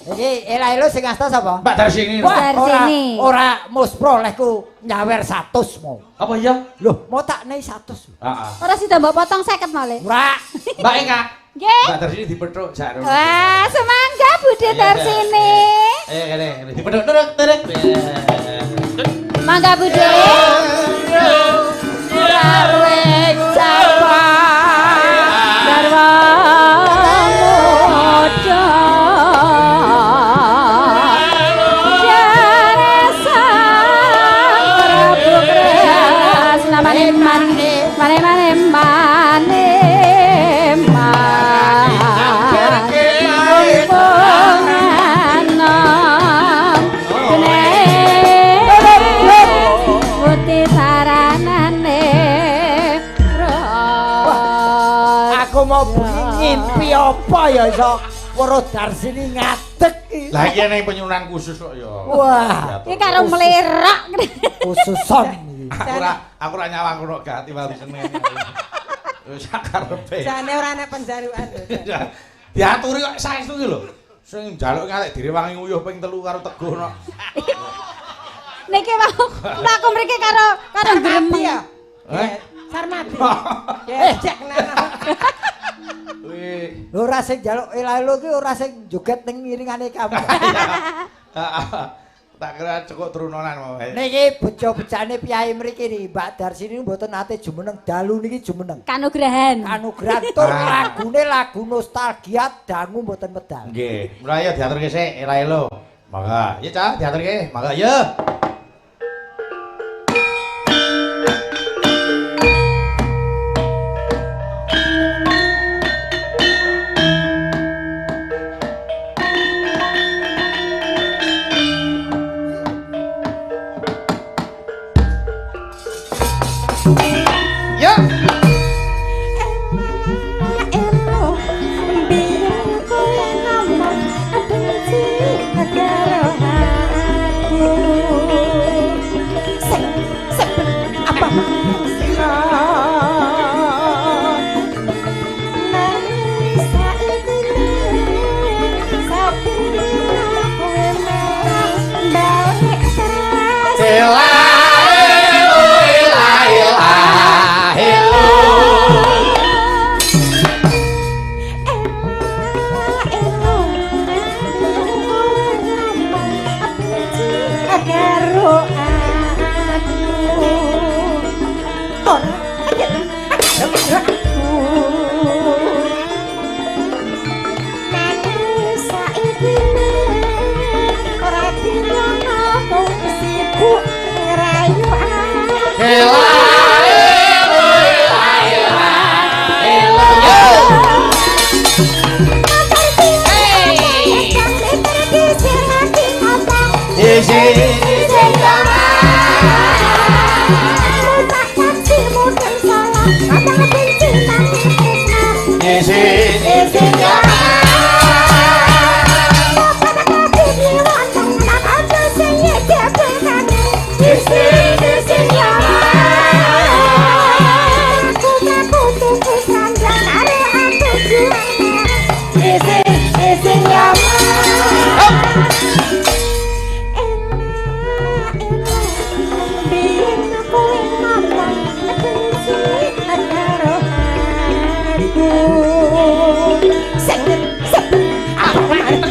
B: Iki ela-elo sing asta sapa?
A: Mbak Darsini.
B: Wah,
E: Darsini.
B: Ora muspro lehku nyawer 100 mau.
A: Apa iya?
B: Loh, mau tak nei 100.
A: Heeh.
E: Ora sida mbok potong 50 male.
B: Ora.
A: Mbak Eka.
E: Nggih.
A: Mbak Darsini dipethuk jarone.
E: Wah, semangga Bude Darsini.
A: Ayo kene, dipethuk terek terek.
E: Mangga Bude. Garwa muda. Jare Sang Prabu Kresna mane mane mane mane mane
B: Aku mau bengi ngimpi apa ya iso weruh Darsini ngadeg iki.
A: Lah iki ning penyunan khusus kok ya.
B: Wah,
E: iki karo mlerak.
B: Khususon iki.
A: Aku ora nyawang kono gak timbal diseneni. Wis karepe.
F: Jane ora ana penjarukan lho.
A: Diaturi kok saestu ki lho. Sing njaluk ngalek direwangi nguyuh ping 3 karo Teguh no.
E: Niki mau mlaku mriki karo karo gremeng.
F: Ya.
A: Eh?
F: Sarmati. Gejek nang.
A: Wih.
B: Lho ora sing njaluk ela-elo ki ora sing joget ning iringane kamu.
A: Tak kira cukup trunonan mau.
B: Niki bejo-bejane piyai mriki niki Mbak Darsini mboten nate jumeneng dalu niki jumeneng.
E: Kanugrahan.
B: Kanugrahan tur lagune lagu nostalgia dangu mboten medal.
A: Nggih, mulai ya diaturke sik ela-elo. Mangga. Ya Cak, diaturke. Mangga ya. Ya.
F: Elo biyen kowe ngomong benci karo aku. Sing apa sira? Nanging saiki sapi kowe balik terus.
A: Ela
F: Ora dinyono sibuk.
A: Isin isin nyaman. Isin isin nyaman.
F: Aku tuku sandang arek aku jualan. Isin isin nyaman. Enak enak biyen kowe ngomong benci karo aku. Sing seben awan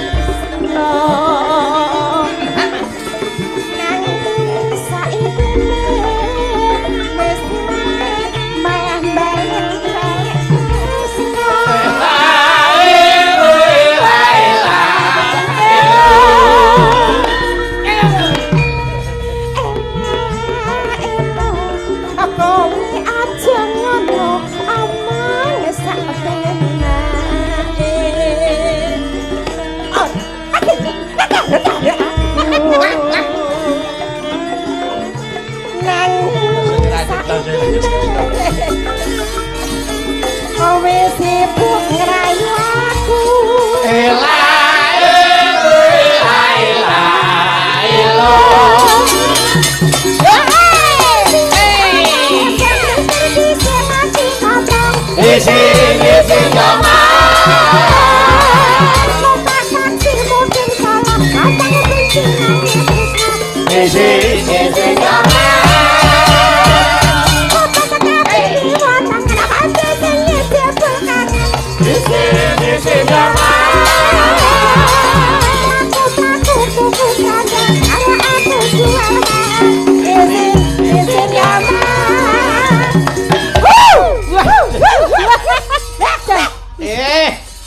A: Isin isin nyaman. Isin isin nyaman. Isin isin nyaman.
F: Aku tuku sandang arek aku jualan. Isin isin nyaman.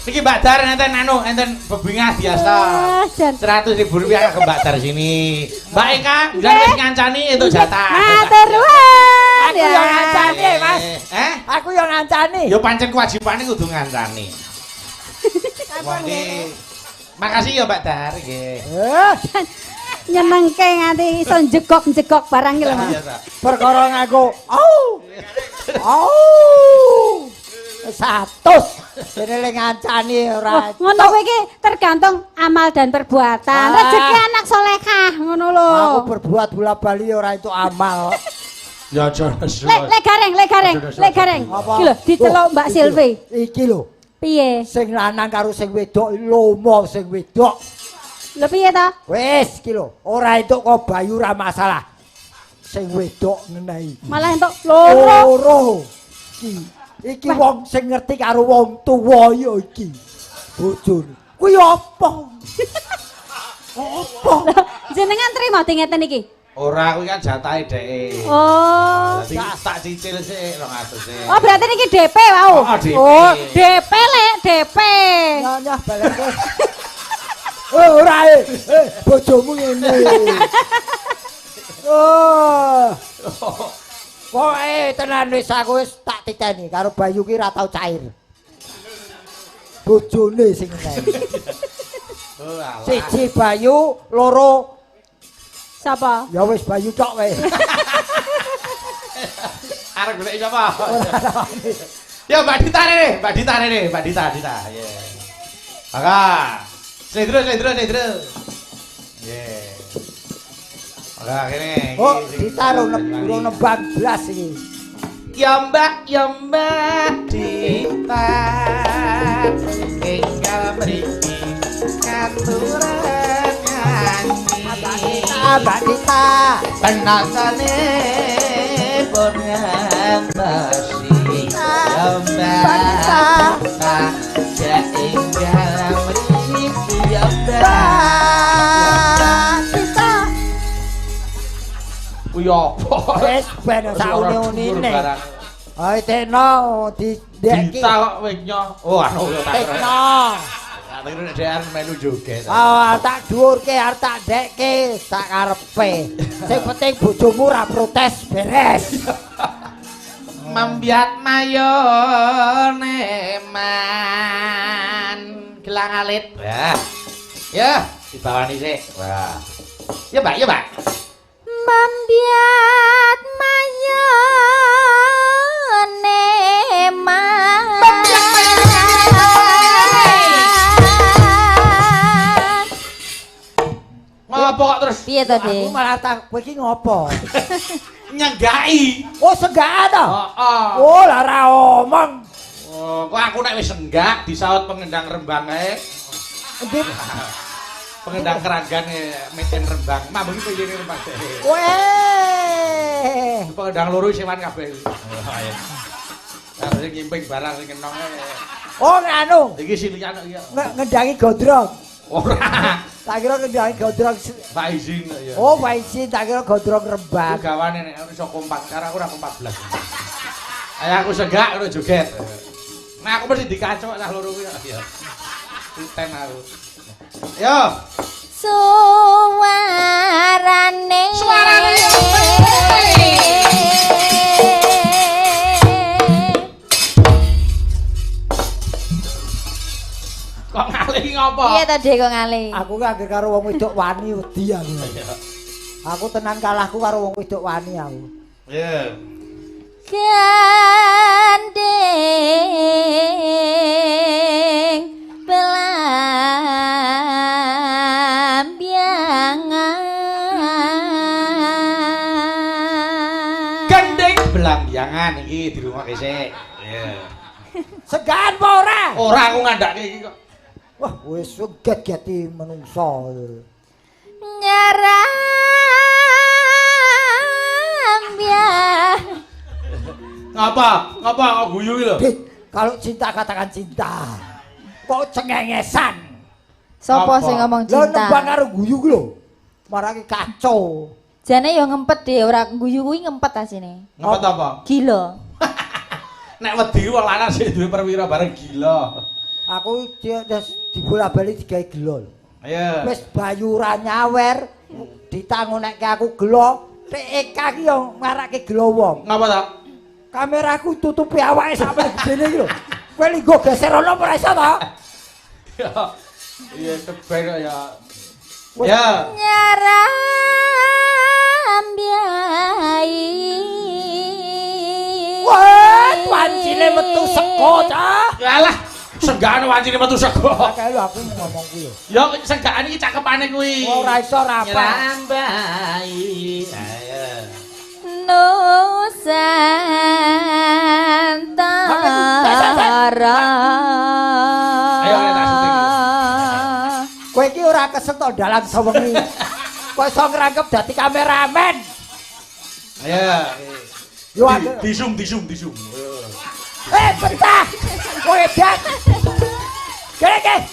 A: Niki Mbak Dar enten anu enten bebingah biasa. 100.000 rupiah ke Mbak Dar sini. Mbak Eka, njenengan wis ngancani entuk jatah.
E: Matur nuwun.
B: Aku yo ngancani, Mas.
A: Eh?
B: Aku yo ngancani.
A: Yo pancen kewajibane kudu ngancani. Wong iki. Makasih ya Mbak Dar nggih.
E: Nyenengke nganti iso jegok-jegok barang iki lho, Mas.
B: Perkara nganggo au. Au. 100. Dene le ngancani ora.
E: Ngono kuwi iki tergantung amal dan perbuatan. Rezeki anak solehah ngono lho.
B: Aku berbuat bola-bali ora itu amal.
A: Ya aja nesu.
E: Le gareng, le gareng, le gareng. Iki lho diceluk Mbak Silvi.
B: Iki lho.
E: Piye?
B: Sing lanang karo sing wedok lomo sing wedok.
E: Lho piye ta?
B: Wis iki lho, ora entuk kok Bayu ora masalah. Sing wedok ngenehi.
E: Malah entuk loro.
B: Loro. Iki. Iki wong sing ngerti karo wong tuwa ya iki. Bojone. Kuwi apa? Apa?
E: Jenengan trimo ngeten iki?
A: Ora, kuwi kan jatahe dheke.
E: Oh.
A: Dadi tak cicil sik 200 sik.
E: Oh, berarti niki DP wau.
A: Oh, DP.
E: Oh, DP lek, DP.
B: Nyah nyah baleke. Oh, ora eh, bojomu ngene. Oh. Pokoke tenan wis aku wis tak titeni karo Bayu ki ora tau cair. Bojone sing ngenehi.
A: Oh, alah.
B: Siji Bayu, loro
E: sapa?
B: Ya wis Bayu tok wae.
A: Arep golek sapa? Ya Mbak Dita rene, Mbak Dita rene, Mbak Dita, Dita. Ye. Maka. Slendro, slendro, slendro. Ye. Maka kene.
B: Oh, Dita rong nembang blas iki.
A: Ya Mbak, ya Mbak Dita. Enggal mriki katuran nyanyi.
B: Mbak Dita.
A: Penatane pun ngantosi. Ya Mbak Dita. Ya enggal mriki ya Mbak
B: Dita.
A: Kuwi apa?
B: Wis ben saune-unine. Ayo tekno di ndek iki.
A: Dita kok wis nyo. Oh anu yo tak.
B: Tekno.
A: Tak kira nek dhek arep melu joget.
B: Oh, tak dhuwurke, arep tak ndekke, sak karepe. Sing penting bojomu ora protes beres.
A: Mambiat mayone man gelang alit. Wah. Ya, dibawani sik. Wah. Ya, Mbak, ya, Mbak.
D: Mambiat mayone man. Piye to, Dik?
B: Aku malah tak kowe iki ngopo?
A: Nyenggaki.
B: Oh, senggakan to?
A: Heeh.
B: Oh, lah ora omong.
A: Oh, kok aku nek wis senggak disaut pengendang Rembang ae.
B: Endi?
A: Pengendang Keranggan metin Rembang. Mambung iki piye Rembang.
B: Weh.
A: Pengendang loro sewan kabeh. Ayo. Karo sing nyimping barang sing kenong ae.
B: Oh, nganu.
A: Iki silian kok iya.
B: Ngendangi gondrong.
A: Ora.
B: Tak kira ngendangi gondrong.
A: Pak izin kok ya.
B: Oh, Pak izin tak kira gondrong Rembang.
A: Ku gawane nek iso kompak karo aku ora kompak blas. Ayo aku senggak ngono joget. Nah aku mesti dikacok cah loro kuwi ya. Titen aku. Yo.
D: Suarane.
A: Suarane. Kok ngalih ngopo?
D: Piye to, Dik, kok ngalih?
B: Aku ki anggere karo wong wedok wani wedi aku. Aku tenan kalahku karo wong wedok wani aku.
A: Iya.
D: Gandeng belambiangan.
A: Gendeng belambiangan iki dirungokke sik. Iya.
B: Segan apa ora?
A: Ora aku ngandhake iki kok.
B: Wah, wis get-geti menungso.
D: Nyarambiang.
A: Ngapa? Ngapa kok guyu iki lho?
B: Kalau cinta katakan cinta. Kok cengengesan?
D: Sopo sing ngomong cinta?
B: Lho nembang karo guyu ku lho. Marake kacau.
D: Jane yo ngempet deh, ora guyu kuwi ngempet asine.
A: Ngempet apa?
D: Gila.
A: Nek wedi wong lanang sing duwe perwira bareng gila.
B: Aku wis dibola-bali digawe gela lho.
A: Iya.
B: Wis bayura nyawer ditangonekke aku gela, TK ki yo marake gela wong.
A: Ngapa ta?
B: Kameraku tutupi awake sampe gedene iki lho. Kowe linggo geser ono apa ora iso ta?
A: Ya. Iya keben kok ya. Ya.
D: Nyarambiai.
B: Wah, wancine metu sego cah.
A: Alah, senggakane wancine metu sego.
B: Kae lho aku ngomong kuwi lho.
A: Ya senggakane iki cakepane kuwi.
B: Ora iso ora apa.
A: Nyarambai. Ayo.
D: Nusantara.
A: Ayo tak syuting.
B: Kowe iki ora kesel to dalan sewengi. Kowe iso ngrangkep dadi kameramen.
A: Ayo.
B: Yo
A: di zoom.
B: Eh, pecah. Kowe edan. Kene.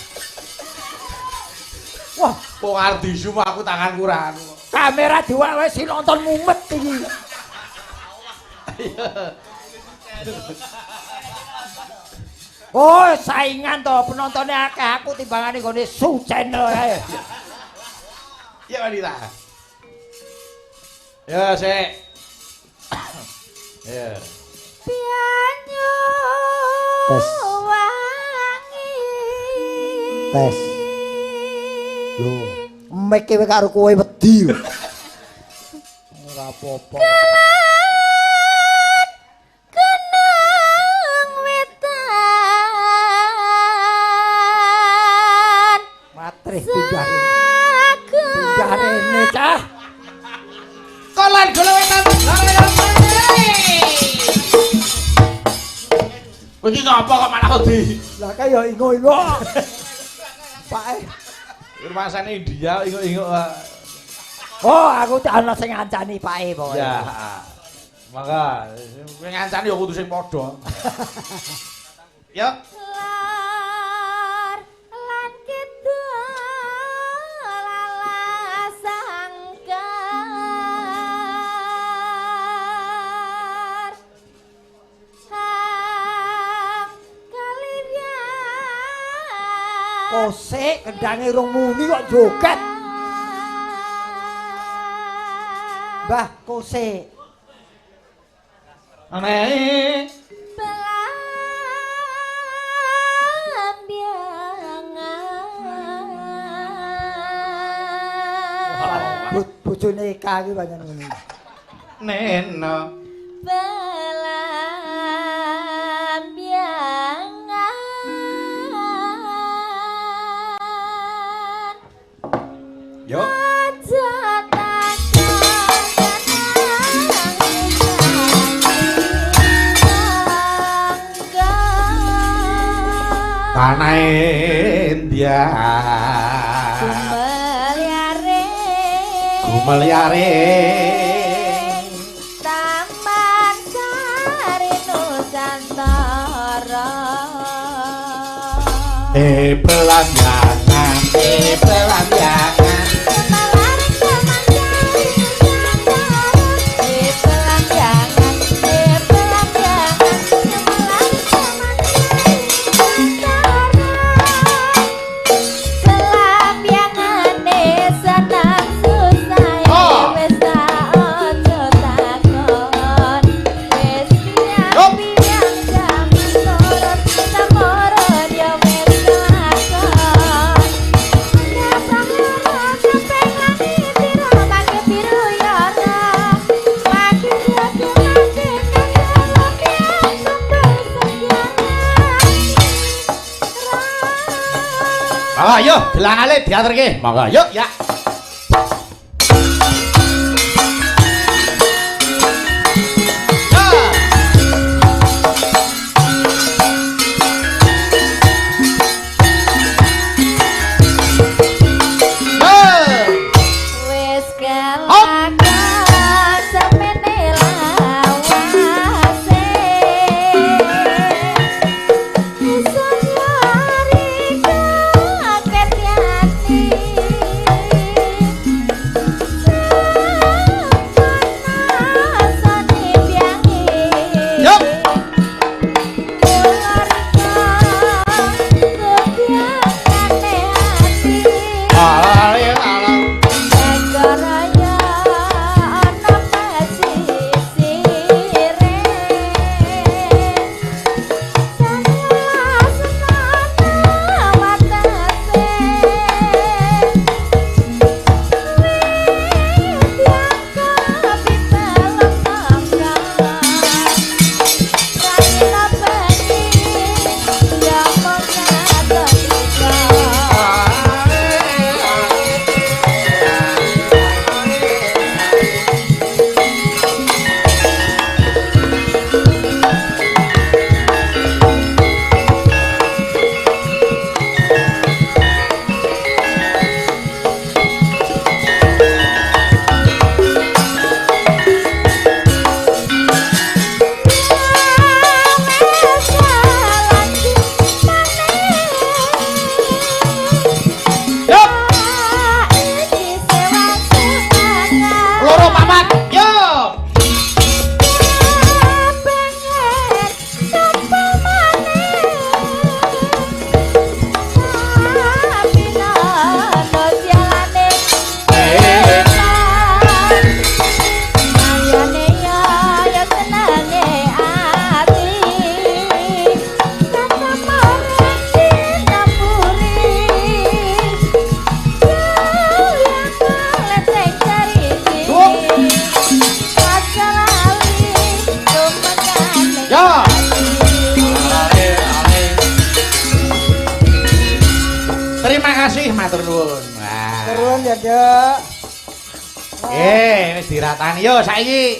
B: Wah,
A: kok arep di zoom aku tanganku ora anu.
B: Kamera diwak wis nonton mumet iki. Oh, saingan to penontonnya akeh aku timbangane nggone Su Channel kae.
A: Ya wanita. Ya, sik. Ya.
D: Banyu
B: Tes.
D: Wangi.
B: Tes. Lho, meke kowe karo kowe wedi. Ora apa-apa.
D: Kenang wetan.
B: Matrih pindah. Pindah rene cah.
A: Kolan gola wetan. Kowe iki ngapa kok malah wedi?
B: Lah kae ya ingo-ingo. Pak e.
A: Rumasane India ingo-ingo.
B: Oh, aku ana sing ngancani Pak e pokoke.
A: Ya. Mangga, kowe ngancani ya kudu sing padha. Yo.
D: Lar lan kidul alas sangkar. Hang kaliryan.
B: Kosek kendange rong muni kok joget. Mbah kosek.
A: Aneh.
D: Belambiangan.
B: Bojone Eka iki pancen ngene.
A: Neno.
D: Belambiangan.
A: Yo.
D: Aja
A: Tanahe India.
D: Gumelyare
A: Gumelyare
D: Taman Sari Nusantara.
A: Pelambangan, pelambangan. Ayo, gelangale diaturke. Monggo, yuk ya. Yo saiki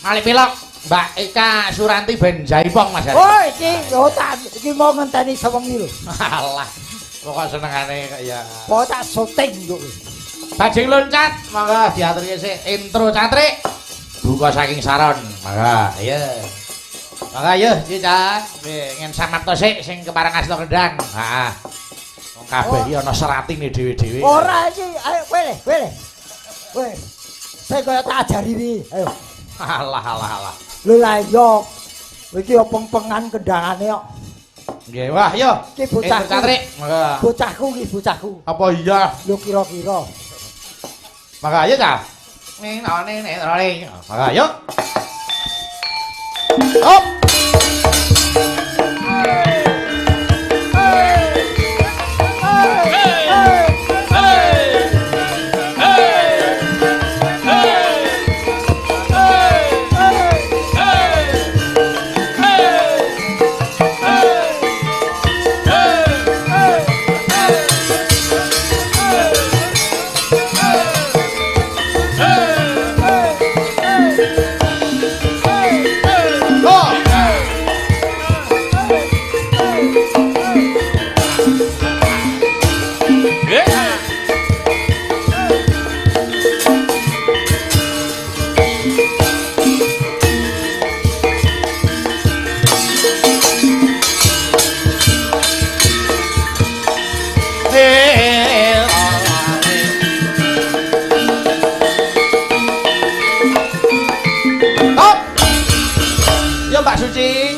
A: malih pilok Mbak Eka Suranti ben jaipong Mas Hari.
B: Oh iki yo tak iki mau ngenteni sewengi lho.
A: Alah, pokok senengane kaya.
B: Pokok tak syuting kok.
A: Bajing loncat, monggo diaturke sik intro cantrik. Buka saking saron. Monggo, ayo. Monggo ayo iki Cak. Ngen samapta sik sing kepareng asta kendang. Heeh. Wong kabeh iki ana seratine dhewe-dhewe.
B: Ora iki, ayo kowe le, kowe le. Kowe. Saya kaya tak ajari iki. Ayo.
A: Alah alah alah.
B: Lho lah iya. Iki yo peng-pengan kendangane kok.
A: Nggih, wah yo.
B: Iki bocahku.
A: Cantrik, monggo.
B: Bocahku iki bocahku.
A: Apa iya?
B: Lho kira-kira.
A: Monggo ayo ta. Ning ning ning. Monggo ayo. Hop. Hey! Hey! Suci.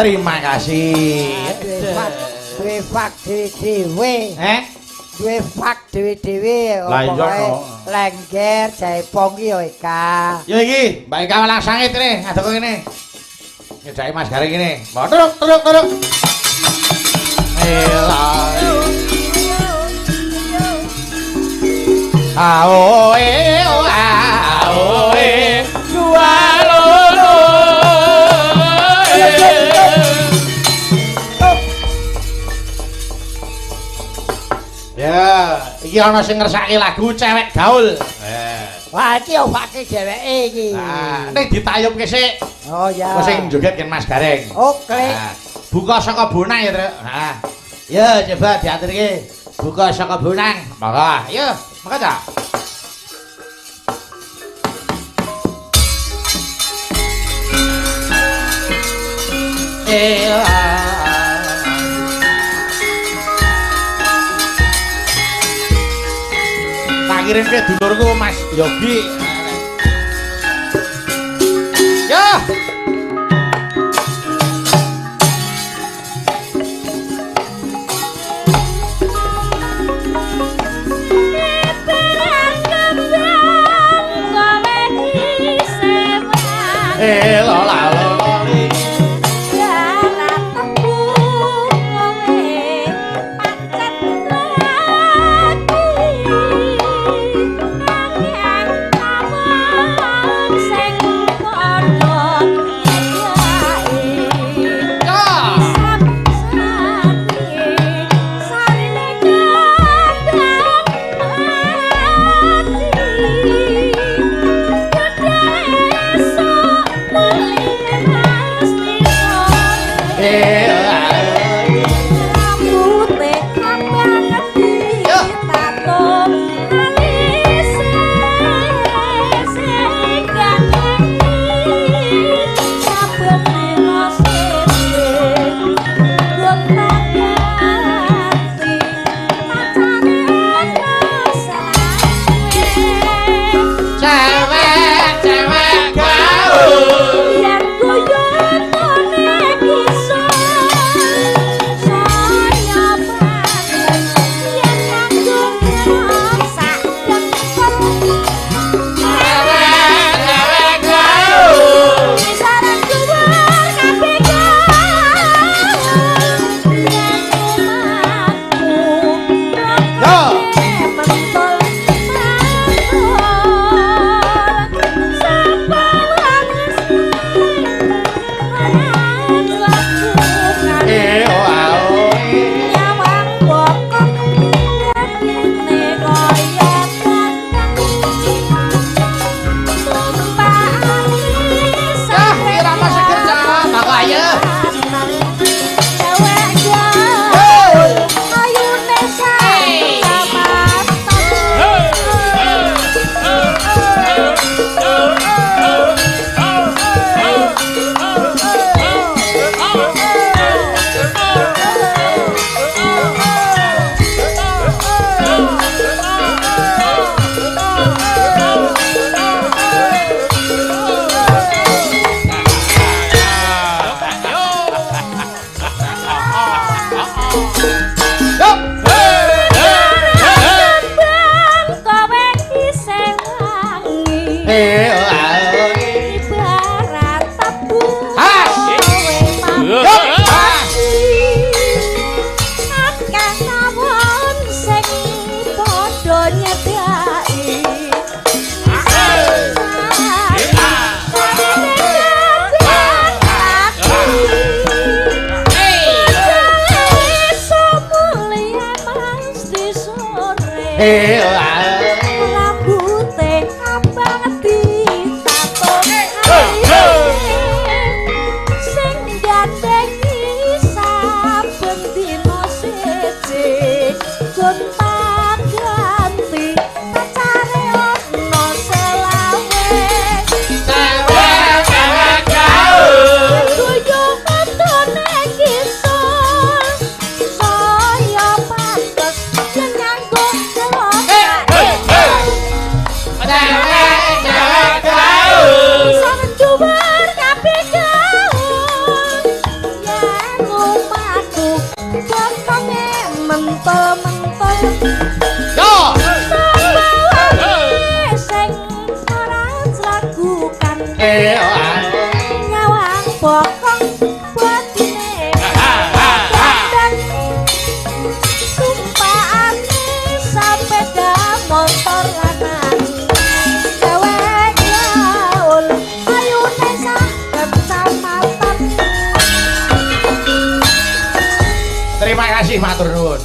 A: Terima kasih.
B: Duwe fak dhewe-dhewe.
A: Eh?
B: Duwe fak dhewe-dhewe.
A: Lah iya kok.
B: Lengger jaipong ki ya Eka.
A: Ya iki, Mbak Eka Walang Sangit rene, ngadeg kene. Nyedhaki Mas Gareng kene. Mbok turuk turuk turuk. Ela. A o e o a o e dua loro. Ya, iki ana sing ngersake lagu cewek gaul.
B: Wah, iki yo fake dheweke iki.
A: Nah, ning ditayubke sik.
B: Oh ya.
A: Kok sing joget kan Mas Gareng.
B: Oke.
A: Nah, buka saka bonang ya, Truk. Heeh. Ya, coba diaturke. Buka saka bonang. Monggo. Ayo, monggo ta. Tak kirimke dulurku Mas Yogi. Ya.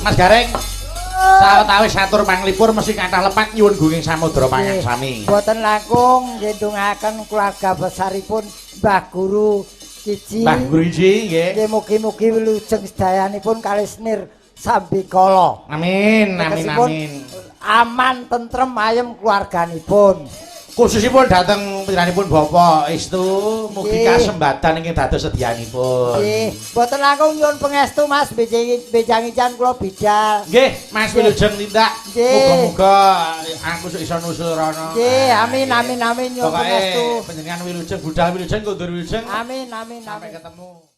A: Mas Gareng, sawetawis atur panglipur mesti kathah lepat nyuwun gunging samudra pangaksami.
B: Boten langkung ndongaken keluarga besaripun Mbah Guru Kiji.
A: Mbah Guru Kiji nggih.
B: Nggih mugi-mugi wilujeng sedayanipun kalih senir sambikala.
A: Amin amin amin.
B: Aman tentrem ayem keluarganipun.
A: Khususipun dhateng panjenenganipun Bapak Istu mugi kasembatan ingkang dados sedianipun.
B: Nggih, boten langkung nyuwun pangestu Mas bejangijan kula bidal.
A: Nggih, Mas wilujeng tindak. Muga-muga aku sok iso nusul rono.
B: Nggih, amin amin amin nyuwun pangestu.
A: Panjenengan wilujeng budal wilujeng kondur wilujeng.
B: Amin amin amin.
A: Sampai ketemu.